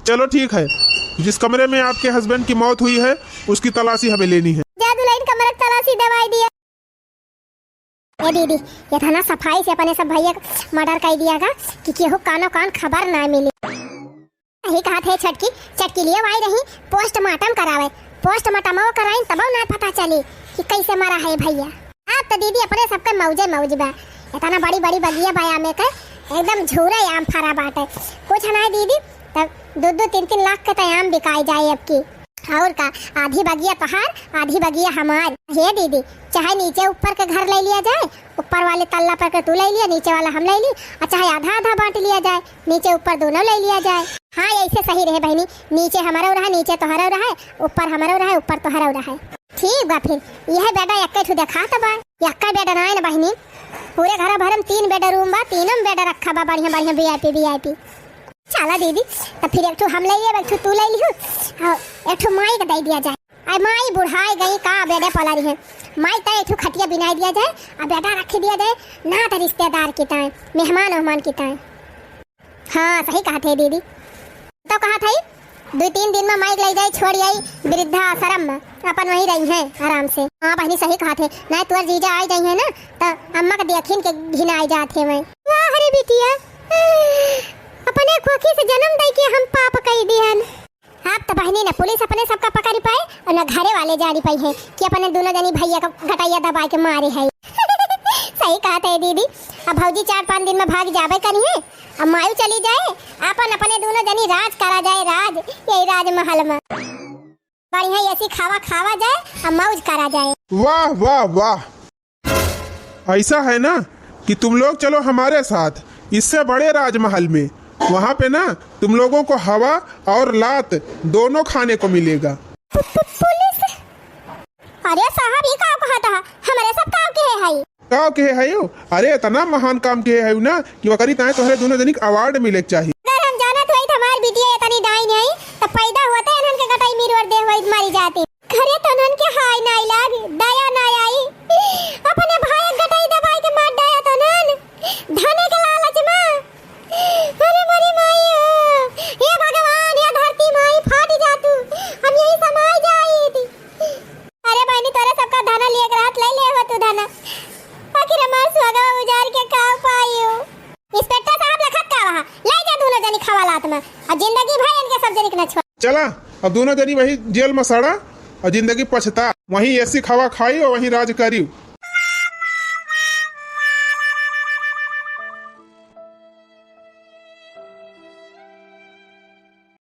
चलो ठीक है, जिस कमरे में आपके हस्बैंड की मौत हुई है, उसकी तलाशी हमें लेनी है। जा दुल्हन, कमरा तलाशी दवाई दिया। ए दीदी, इतना सफाई से अपने सब भैया का मर्डर कर दिया गा कि केहू कानो कान खबर ना मिली। यही कहा थे छटकी, छटकी लिए आई रही पोस्टमार्टम करावे, पोस्टमार्टम कराइन तब ना पता चली कि कैसे मरा है भैया। अब तो दीदी अपने सबके मौजे मौज बा, इतना बड़ी बड़ी बगिया बा आमे के, एकदम झूरे आम फरा बाटे। कुछ ना दीदी, तब दो दो तीन तीन लाख के तो आम बिकाई जाए अब की। और का, आधी बगिया तोहार, आधी बगिया हमार। हे दीदी, चाहे नीचे ऊपर के घर ले लिया जाए, ऊपर वाले तल्ला पर के तू ले लिया, नीचे वाला हम ले ली, और चाहे आधा आधा बांट लिया जाए, नीचे ऊपर दोनों ले लिया जाए। हाँ, ऐसे सही रहे बहनी, नीचे हमारो रहा, नीचे तोहरो रहा, ऊपर हमारो रहा, ऊपर तोहरो रहा। ठीक बा फिर, यह बेड एक्के ठू देखा तो बा, एक्का बेड ना है ना बहनी, पूरे घर भर में तीन बेडरूम बा, तीनों में बेड रखा बा, बढ़िया बढ़िया VIP VIP। चला दीदी, तो फिर एक ठो हम ले लेब, एक ठो तू ले लिहू, और एक ठो माई के दे दिया जाए। आई माई बुढ़ाई गई का, बेडे पला रही है। माई तय एक ठो खटिया बिनाई दिया जाए, और बेडा रख दिया जाए, ना तो रिश्तेदार की ताए, मेहमान उहमान की ताए। हाँ, सही कहा थे दीदी। तो कहा थे, दो तीन दिन में माई के ले जाए, छोड़ आई वृद्धाश्रम में, अपन वहीं रही है आराम से। हाँ बहनी, सही कहा थे, ना तोर जीजा आ जाई है ना, तो अम्मा के देखिन के घिनाई जात है मैं। वाह रे बिटिया, अपने खोखी से जन्म दे के हम पाप कई दिहन। आप तो बहनी न पुलिस अपने सबका पकड़ पाए और न घरे वाले जानी पाई है कि अपने दोनों जनी भैया का गटैया दबाए के मारे है। सही कहा थे दीदी। अब भौजी चार पाँच दिन में भाग जाबे करी है, अब मायू चली जाए, अपन अपने दोनों जनी राज करा जाए, राज, यही राजमहल में बढ़िया AC खावा खावा जाए, अब मौज करा जाए। वाह, वाह, वाह। ऐसा है ना कि तुम लोग चलो हमारे साथ इससे बड़े राजमहल में, वहाँ पे ना तुम लोगों को हवा और लात दोनों खाने को मिलेगा। पु-, पु-, पुलिस? अरे साहब, ई का कहत ह? हमरे सब का किहे हई? का किहे हई हो? अरे, इतना महान काम किहे हई ना कि वकरी ताए तोहरे दोनों जनी के award मिले के चाही। अगर हम जानत होई त हमार बिटिया इतनी डाइन है, त पैदा होते इन्हन के गटाई मिरवर दे होई, मरी जाती। घरे तनन के हाय नाई लाग, दया नाई आई। अपने भाई के गटाई दबाई के मार डाया तनन। धने के लालच में। अरे मोरी माई हो। हे भगवान, हे धरती माई, फाट जा तू। हम यही समाई जाई थी। अरे बहनी, तोरे सबका धना लिए के रात ले ले हो तू धना। आखिर हमार सुहागवा उजार के का पाई हो? Inspector साहब लखत का वहाँ, ले जा दोनों जनी खवालात में, और जिंदगी भर इनके सब जनी के न छोड़। चला, अब दोनों जनी वही जेल में सड़ा, और जिंदगी पछता। वहीं AC खवा खाई और वहीं राज करी।